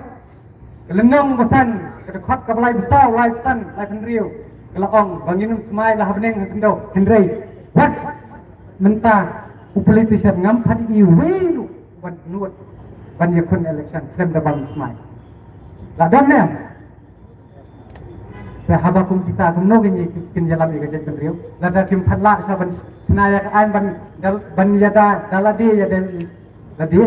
ka lynnong ba san, ka dkhot kaba laiphew saw, laiphew san, laiphew hynriew, ka la ong ba ngin ym smai la ha bneng ha khyndew. Hynrei wat mynta u politician ngam pat i wei ruh ban nud ban ïakhun election khlem da bam smai. La don ne em? Te haba kum kita kumno kin ïa, kin ïalam ïa ka jaitbynriew? Lada kim pat lah shuh ban shna ïa ka aiñ ban dal, ban ïada da lade ïada lade.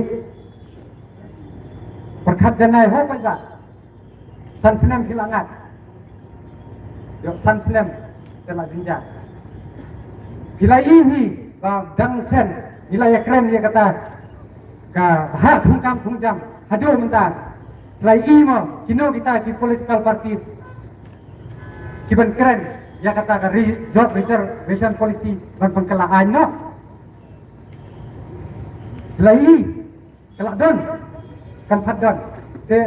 Pyrkhat janai ho paidbah. San snem phi la ngat. Ïoh san snem te la jynjar. Phi la i hi ba dang shen ngi la ïakren ïa kata ka hap thungkam thungjam haduh mynta. Phi la i mo kino kita ki political parties kiban kren ïa kata ka re-, job reservation policy ban pynkylla aiñ noh? Phi la i Ka la don, kan pat don. Te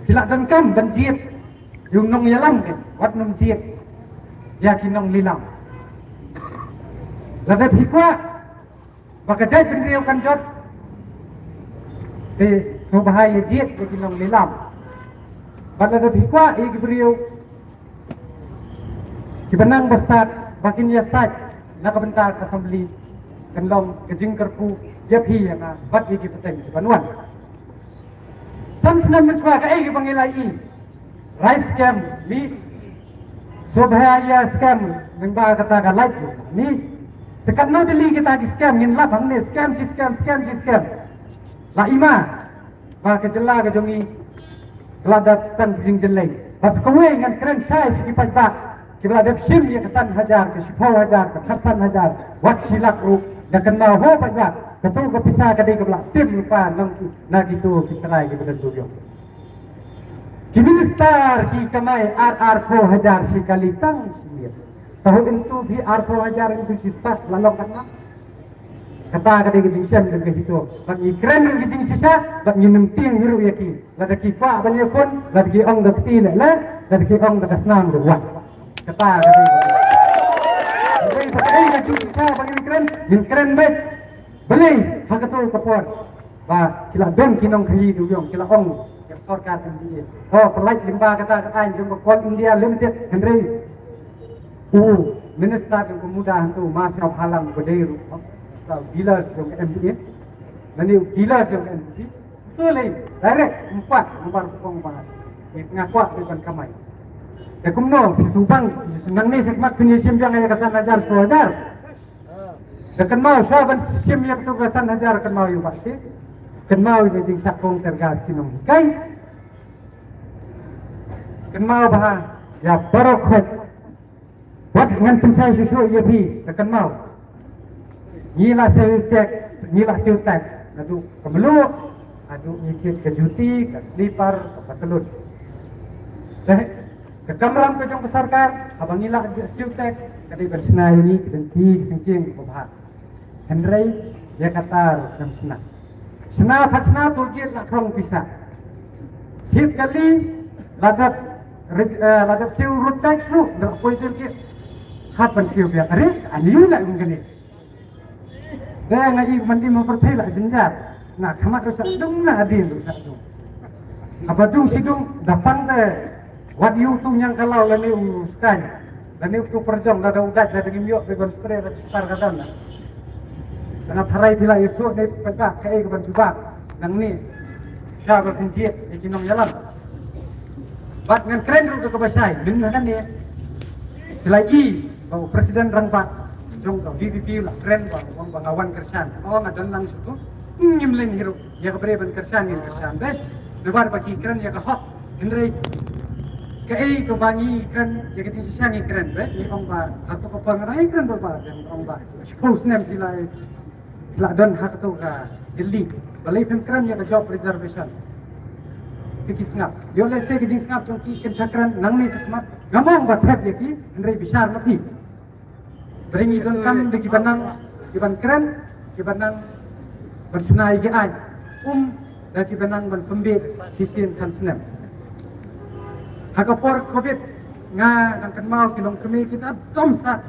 phi la don kam ban jied ïa u nongïalam, te wat nym jied ïa ki nonglilam. Lada phi kwah ba ka jaitbynriew kan jot, te sngewbha ïa jied ïa ki nonglilam. Bad lada phi kwah ïa ki briew kiba nang ba stad ba kin ïasaid na ka bynta ka assembly, kan long ka jingkyrkhu ïa phi ïa nga bad ïa ki pateng kiban wan. San snem mynshuwa kaei kaba ngi la i? Rice scam mih, Sobhaya scam, lyngba kata ka light mih. Sa katno tylli kita ki scam ngin lap hangne, scam shi scam, scam shi scam. La i ma ba ka jylla ka jong ngi ka la dep sdang ka jingjyllei. Bad sa kawei ngan kren shai sha ki paidbah kiba la dep shim ïa ka san hajar, ka shiphew hajar, ka khatsan hajar, wat shi lak ruh. Da kynmaw ho paidbah, kato ka pisa ka dei kaba la tim lypa na ki, na kito ki trai kiba don dewïong. Ki minister ki kamai ar arphew hajar shi kali tang shi miet. Tahu into phi arphew hajar into shi stad la long katno? Kata ka dei ka jingshem jong ka HITO. Bad ngi kren ruh ka jingshisha, bad ngin ym tieng hi ruh ïa ki. Lada ki kwah ban ïakhun, lada ki ong da kti leh leh, lada ki ong da ka snam ruh wan. Kata ka dei ka jing. Hynrei ba ka dei ka jingshisha ba ngin kren, ngin kren beit. Balei ha kato ka por ba ki la don ki nongkhaïi dewïong, ki la ong ïa ka sorkar MDA, to pynlait lyngba kata ka aiñ jong ka Coal India Limited, hynrei u minister jong ka MUDA hangto u Marshal Halang ba dei ruh u dealers jong ka MDA, lane u dealers jong ka NPP, to lei direct, ym pat namar u ong ba nga kwah ban kamai. Te kumno phi sngewbang nangne shakhmat phin ïa shim biang ïa ka san hajar, shiphew hajar? Da kynmaw shuwa ban shim ïa kato ka san hajar, kynmaw ïa u Bah Syieng, kynmaw ïa ka jingshah kong tear gas ki nonghikai. Kynmaw bha ïa baroh khoit. Wat ngan pynshai shuh shuh ïa phi, da kynmaw. Ngi la siew tax, ngi la siew tax naduh ka mluh haduh ngi kit ka juti, ka slipar, ka patlun. Te ka kamram ka jong ka sorkar, haba ngi la siew tax, ka dei ban shna ïa ngi ki lynti ki syngkien kiba bha. Hynrei ïa kata ruh kam shna. Shna pat shna, toll gate la khrong pisa. Thied kali la dep reg-, eh, la dep siew road tax ruh, da poi toll gate. Hap ban siew biang. Are, ani u la ym kane. Te nga i man i ma pyrthei la jynjar. Na khmat ruh sa dung, na adien ruh sa dung. Haba dung shi dung da pang te wat ïa uto u ñiangkalaw lane u skaiñ, lane uto u pyrjong, lada u dait, lada ngim ïoh begon spray, lada spar ka don. Nga tharai phi la ïohsngew ne paidbah kaei kaban jubab nangne. Sha ba pynjied ïa ki nongïalam. Bad ngan kren ruh da kaba shai mynhynnin. Phi la i ba u president rangbah jong ka V P P u la kren ba u ong ba nga wan kyrshan. Nga ong nga don lang shuh tu. Ngim len hi ruh ïa kaba dei ban kyrshan ngin kyrshan de. Namar ba ki kren ïa ka hok. Hynrei kaei kaba ngi kren ïa ka jingshisha ngi kren de. Ngi ong ba ha tu ka por nga dang kren ba ba ngi ong ba. Shiphew snem phi la la don ha kato ka jylliew. Balei phim kren ïa ka job reservation? Te ki sngap. Ïoh lehse ka jingsngap jong ki kin sa kren nangne shakhmat. Ngam ong ba thep ïa ki, hynrei bishar ma phi. Ba ngi donkam da kiba nang, kiban kren, kiba nang ban shna ïa ki aiñ. Um da kiba nang ban pynbeit shisien san snem. Ha ka por covid nga nang kynmaw ki longkmie ki da dom sat.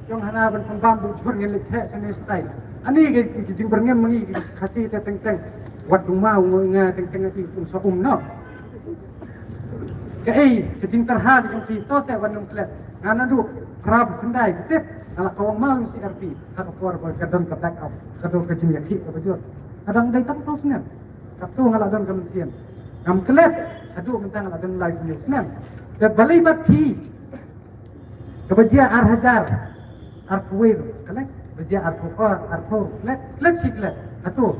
Jong hana ban pynbam bujhur ngin leit theh shane shatai. Ani ki, ki jingbyrngem ma ngi ki Khasi te teng teng. Wat duma u nga teng teng i um sa um noh. Kaei ka jingtyrha ka jong phi to se wan nang klet. Nga naduh phra ba khyndai ki tip. Nga la kawang ma u C R P ha ka por ba ka don ka back up, ka don ka jingïakhih kaba jur. Ka dang dei tang saw snem. Katto nga la don ka mynsiem. Ngam klet haduh mynta nga la don lai phew snem. Te balei bad phi kaba jia ar hajar arphew wei ruh klet, ba jia arphew, arphew klet, klet shi klet. Hato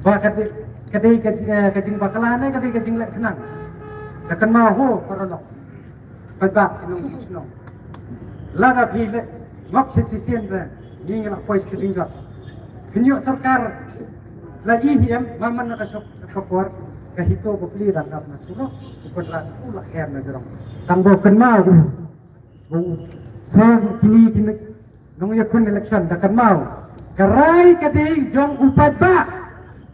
ba ka dei, ka dei ka ji-, eh, ka jingbakla ne ka dei ka jingleh khnang. Da kynmaw ho paralok. Paidbah ki nongshong shnong. Lada phi leh ngop shisien te ngi ngi la poi sha ka jingjot. Phin ïoh sorkar la i hi em, man man na ka shop ka por ka HITO bapli dang dap na surok. U Konrad u la her na jrong. Tang ba u kynmaw u. Ba u song kine kine nongïakhun election da kynmaw. Ka rai ka dei jong u paidbah.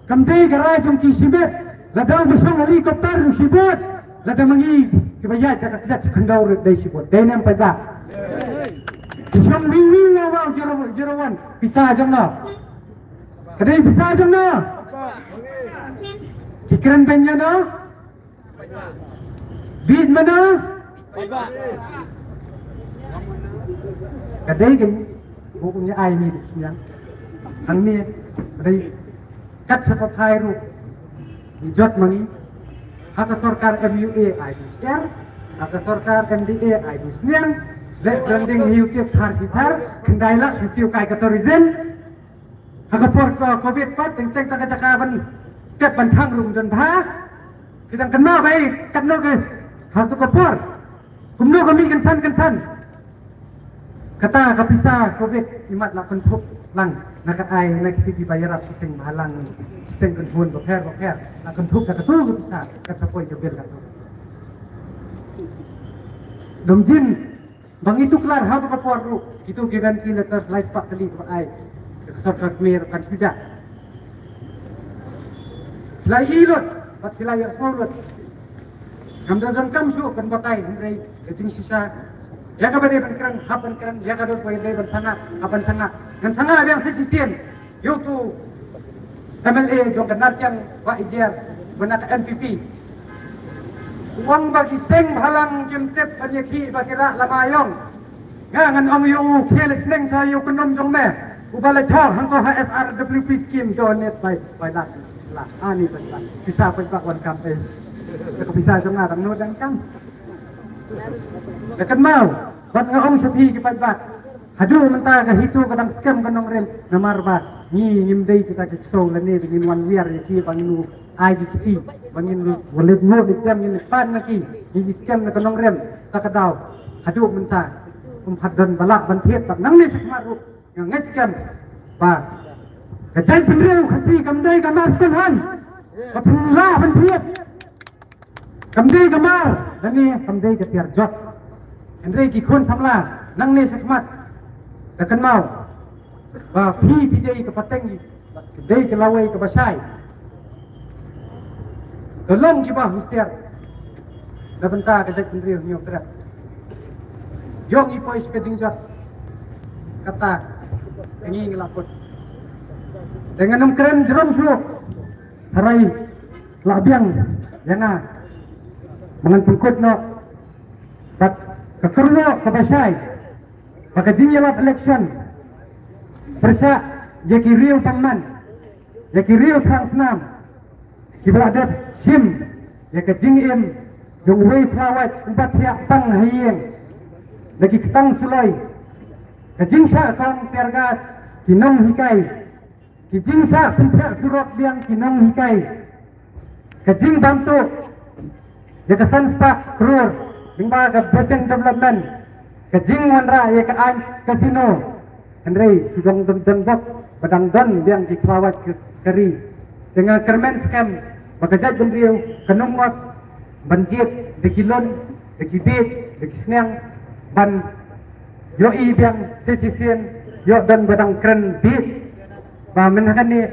Kam dei ka rai jong ki shimet. Lada u ba shong helicopter ruh shibun. Lada ma ngi kiba ïaid da ka kjat khyndew ruh dei shibun. Dei ne em paidbah? Ki shong wiw wiw waw waw zero, zero one. Pisa jong no. Ka dei pisa jong no. Ki kren beiñ ïa no. Bit mano? Ka dei kane, u kum ïa ai ni sniang. Hangne ka dei kat sha pathai ruh. Ngi jot ma ngi. Ha ka sorkar M U A ai du sniang. Ha ka sorkar M D A ai du sniang. Leh branding hi u tip thar shi thar. Khyndai lak shi siew kai ka tourism. Ha ka por ka covid pat teng teng tang ka jaka ban tep ban thang ruh don bha. Ki dang kynmaw ba ei katno ki ha tu ka por. Kumno ka mih kynsan kynsan. Kata ka pisa covid imat la kynthup lang na ka ai na ki tip ba ïarap ki seng bhalang ki seng kynhun bapher bapher la kynthup da katu ka pisa ka sa poi ka bil katu. Dom jin Ba ngi tuklar ha tu ka por ruh, kitu ki ventilator lai spah tylli ba ai. Ka sorkar kmie ruh kan shu jah. Ki la ïoh lut, bad ki la ïoh sngewlut. Ngam da donkam shuh ban batai hynrei ka jingshisha. Ïa kaba dei ban kren, hap ban kren, ïa ka dei ban sangad, hap ban sangad. Ngan sangad biang sa shisien. Ïa utu M L A jong ka Nartiang Bah Ijer, ba na ka N P P. U ong ba ki seng bhalang kim tip ban ïakhih ba ki rah lama ïong. Nga ngan ong ïa u khie leh sneng sha ïa u kynnoh jong me. Uba la jhor hangto ha S R W P scheme donate bai, bai lak. Sla. Ani bai lak. Pisa bai bak wan kam eh. Ka pisa jong nga dang no dang kam. Ka kynmaw, bad nga ong sha phi ki paidbah. Haduh mynta ka HITO ka dang skhem ka nongrim namar ba ngi ngim dei kita ki ksew lane ba ngin wan wiar ïa ki ba ngin ai ki kti ba ngin walid mo di tem ngin pan na ki. Ngi skhem na ka nongrim ta ka daw. Haduh mynta kum pat don ba lah ban thied bad nangne shakhmat ruh nga ngeit skhem ba ka jaitbynriew Khasi kam dei ka mar second hand. Ka pynlah ban thied. Kam dei ka mar, lane kam dei ka tiar jot. Hynrei ki khun samla nangne shakhmat, da kynmaw ba phi phi dei ka pateng, dei ka lawei kaba shai. To long kiba husiar na bynta ka jaitbynriew Hynñiewtrep. Ïoh ngi poi sha ka jingjot. Kata ka ngi ngi la put. Te ngan ym kren jrong shuh. Tharai lah biang ïa nga ba ngan pynkut noh bad ka kyrwoh kaba shai ba ka jingïalap election pyrshah ïa ki riew pangman, ïa ki riew thrang snam, Kiba la dep shim ïa ka jingim jong uwei u phlawait uba thiah pang ha ïing da ki ktang suloi, ka jingshah kong tear gas ki nonghikai, ki jingshah pynthiah surok biang ki nonghikai, ka jingbam tuh ïa ka san spah klur lyngba ka Basin Development, ka jingwanrah ïa ka aiñ casino. Hynrei ki dang don, don bok ba dang don biang ki phlawait ka, ka ri. Te nga kyrmen skhem ba ka jaitbynriew kan ym ngot ban jied da ki lun, da ki bieit, da ki sniang, ban ïohi biang sa shisien, ïoh don ba dang kren bieit. Ba mynta kane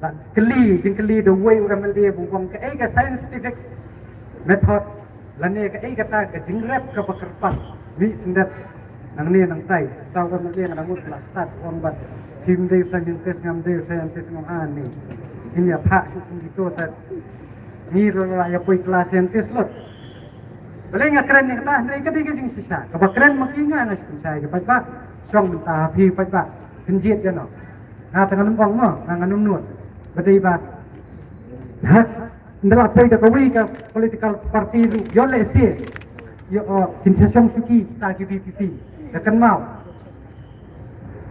la kylli, jingkylli da uwei u M L A ba u ong kaei ka scientific method lane kaei kata ka jingrep kaba kyrpang mih syndet nangne nangtai. Uta u M L A nga dang mut la stad u ong bad phim dei scientist, ngam dei scientist, ngam ani. Ini apa shu pun gitu ta. Ni ro la ïa poi kelas scientist lut. Balei nga kren ïa kata? Hynrei ka dei ka jingshisha. Kaba kren ma ki nga, nga shu pynshai ka paidbah. Shong mynta ha phi paidbah. Pynjied ïa no. Nga tang ngan ong mo, nga ngan nud. Ba dei ba, ha, ynda la poi da kawei ka political party ruh, ïoh lehse, ïoh, oh, kin sa shong suki ta ki V P P. Ka kynmaw,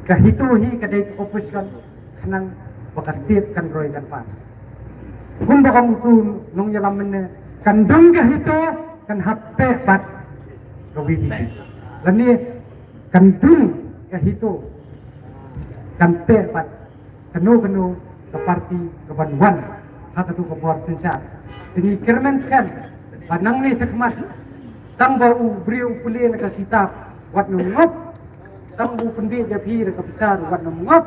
ka HITO hi ka dei ka opposition, khnang ba ka state kan roi kan pan. Kumba ong utu u nongïalam mynne, kan dung ka HITO, kan hap peh bad ka V P P. Lane kan dung ka HITO, kan peh bad kano kano ka party kaban wan ha katu ka bor synshar. Te ngi kyrmen skhem ba nangne shakhmat, tang ba u briew u pule na ka kitab wat nym ngop, tang ba u pynbieit ïa phi da ka pisa wat nym ngop.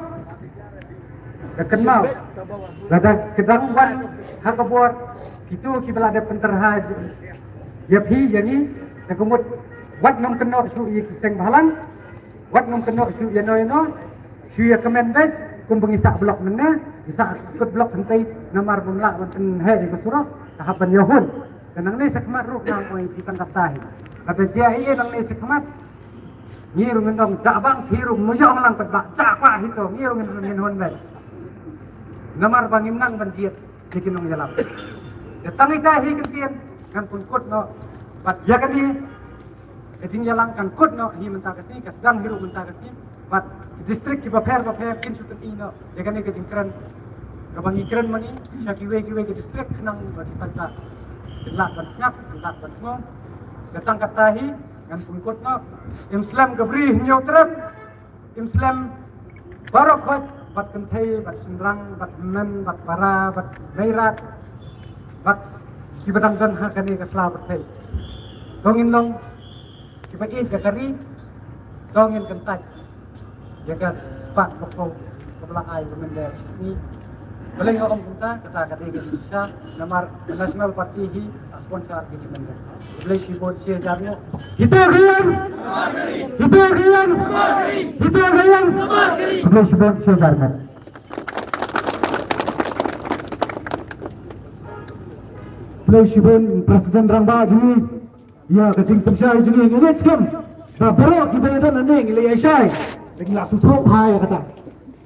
Ka kynmaw, lada ka dang wan ha ka bor, kito kiba la dep pynterha ïa phi ïa ngi, da ka mut wat nym kynnoh shuh ïa ki seng bhalang. Wat nym kynnoh shuh ïano ïano, shuh ïa kmen beit, kumba ngi sah block mynne, ngi sah kut block hynrei namar bym lah ban pynheh ïa ka surok, ka hap ban ïahun. Te nangne shakhmat ruh nang oi ki tang kata hi. Kata jia hi nangne shakhmat. Ngi ruh ngin ong jah bang, phi ruh mu ïa ong lang pat ba jah kwah HITO, ngi ruh ngin, ngin hun beit. Namar ba ngim nang ban jied ïa ki nongïalam. Te tang ita hi kyntien ngan pynkut noh bad ïa kane ka jingïalang kan kut noh hi mynta ka sngi, ka sdang hi ruh mynta ka sngi. Bad ki district kiba pher ba pher kin shu pyni noh ïa kane ka jingkren kaba ngi kren ma ngi sha kiwei kiwei ki district, khnang ba ki paidbah kin lah ban sngap, kin lah ban sngew. Ka tang kata hi ngan pynkut noh. Im slem ka bri Hynñiewtrep. Im slem baroh khoit, bad kynthei, bad shynrang, bad hynmen, bad para, bad meirat, bad kiba dang don ha kane ka sla pyrthei. To ngin long kiba ïeit ïa ka ri, to ngin kyntait ïa ka spah bakhuid kaba la ai ka mynder shisngi. Balei nga ong kumta? Kata ka dei ka jingshisha, namar ka National Party hi ka sponsor ka jingmynder. Khublei shibun, shi hajar nguh. HITO ka ïeng! HITO ka ïeng! HITO ka ïeng! Khublei shibun, shi hajar nguh. Khublei shibun President Rangbah jong ngi. Ïa ka jingpynshai jong ngi, ngi ngeit skhem ba baroh kiba ïadon hangne ngi la ïa shai. Ngi la sngewthuh bha ïa kata.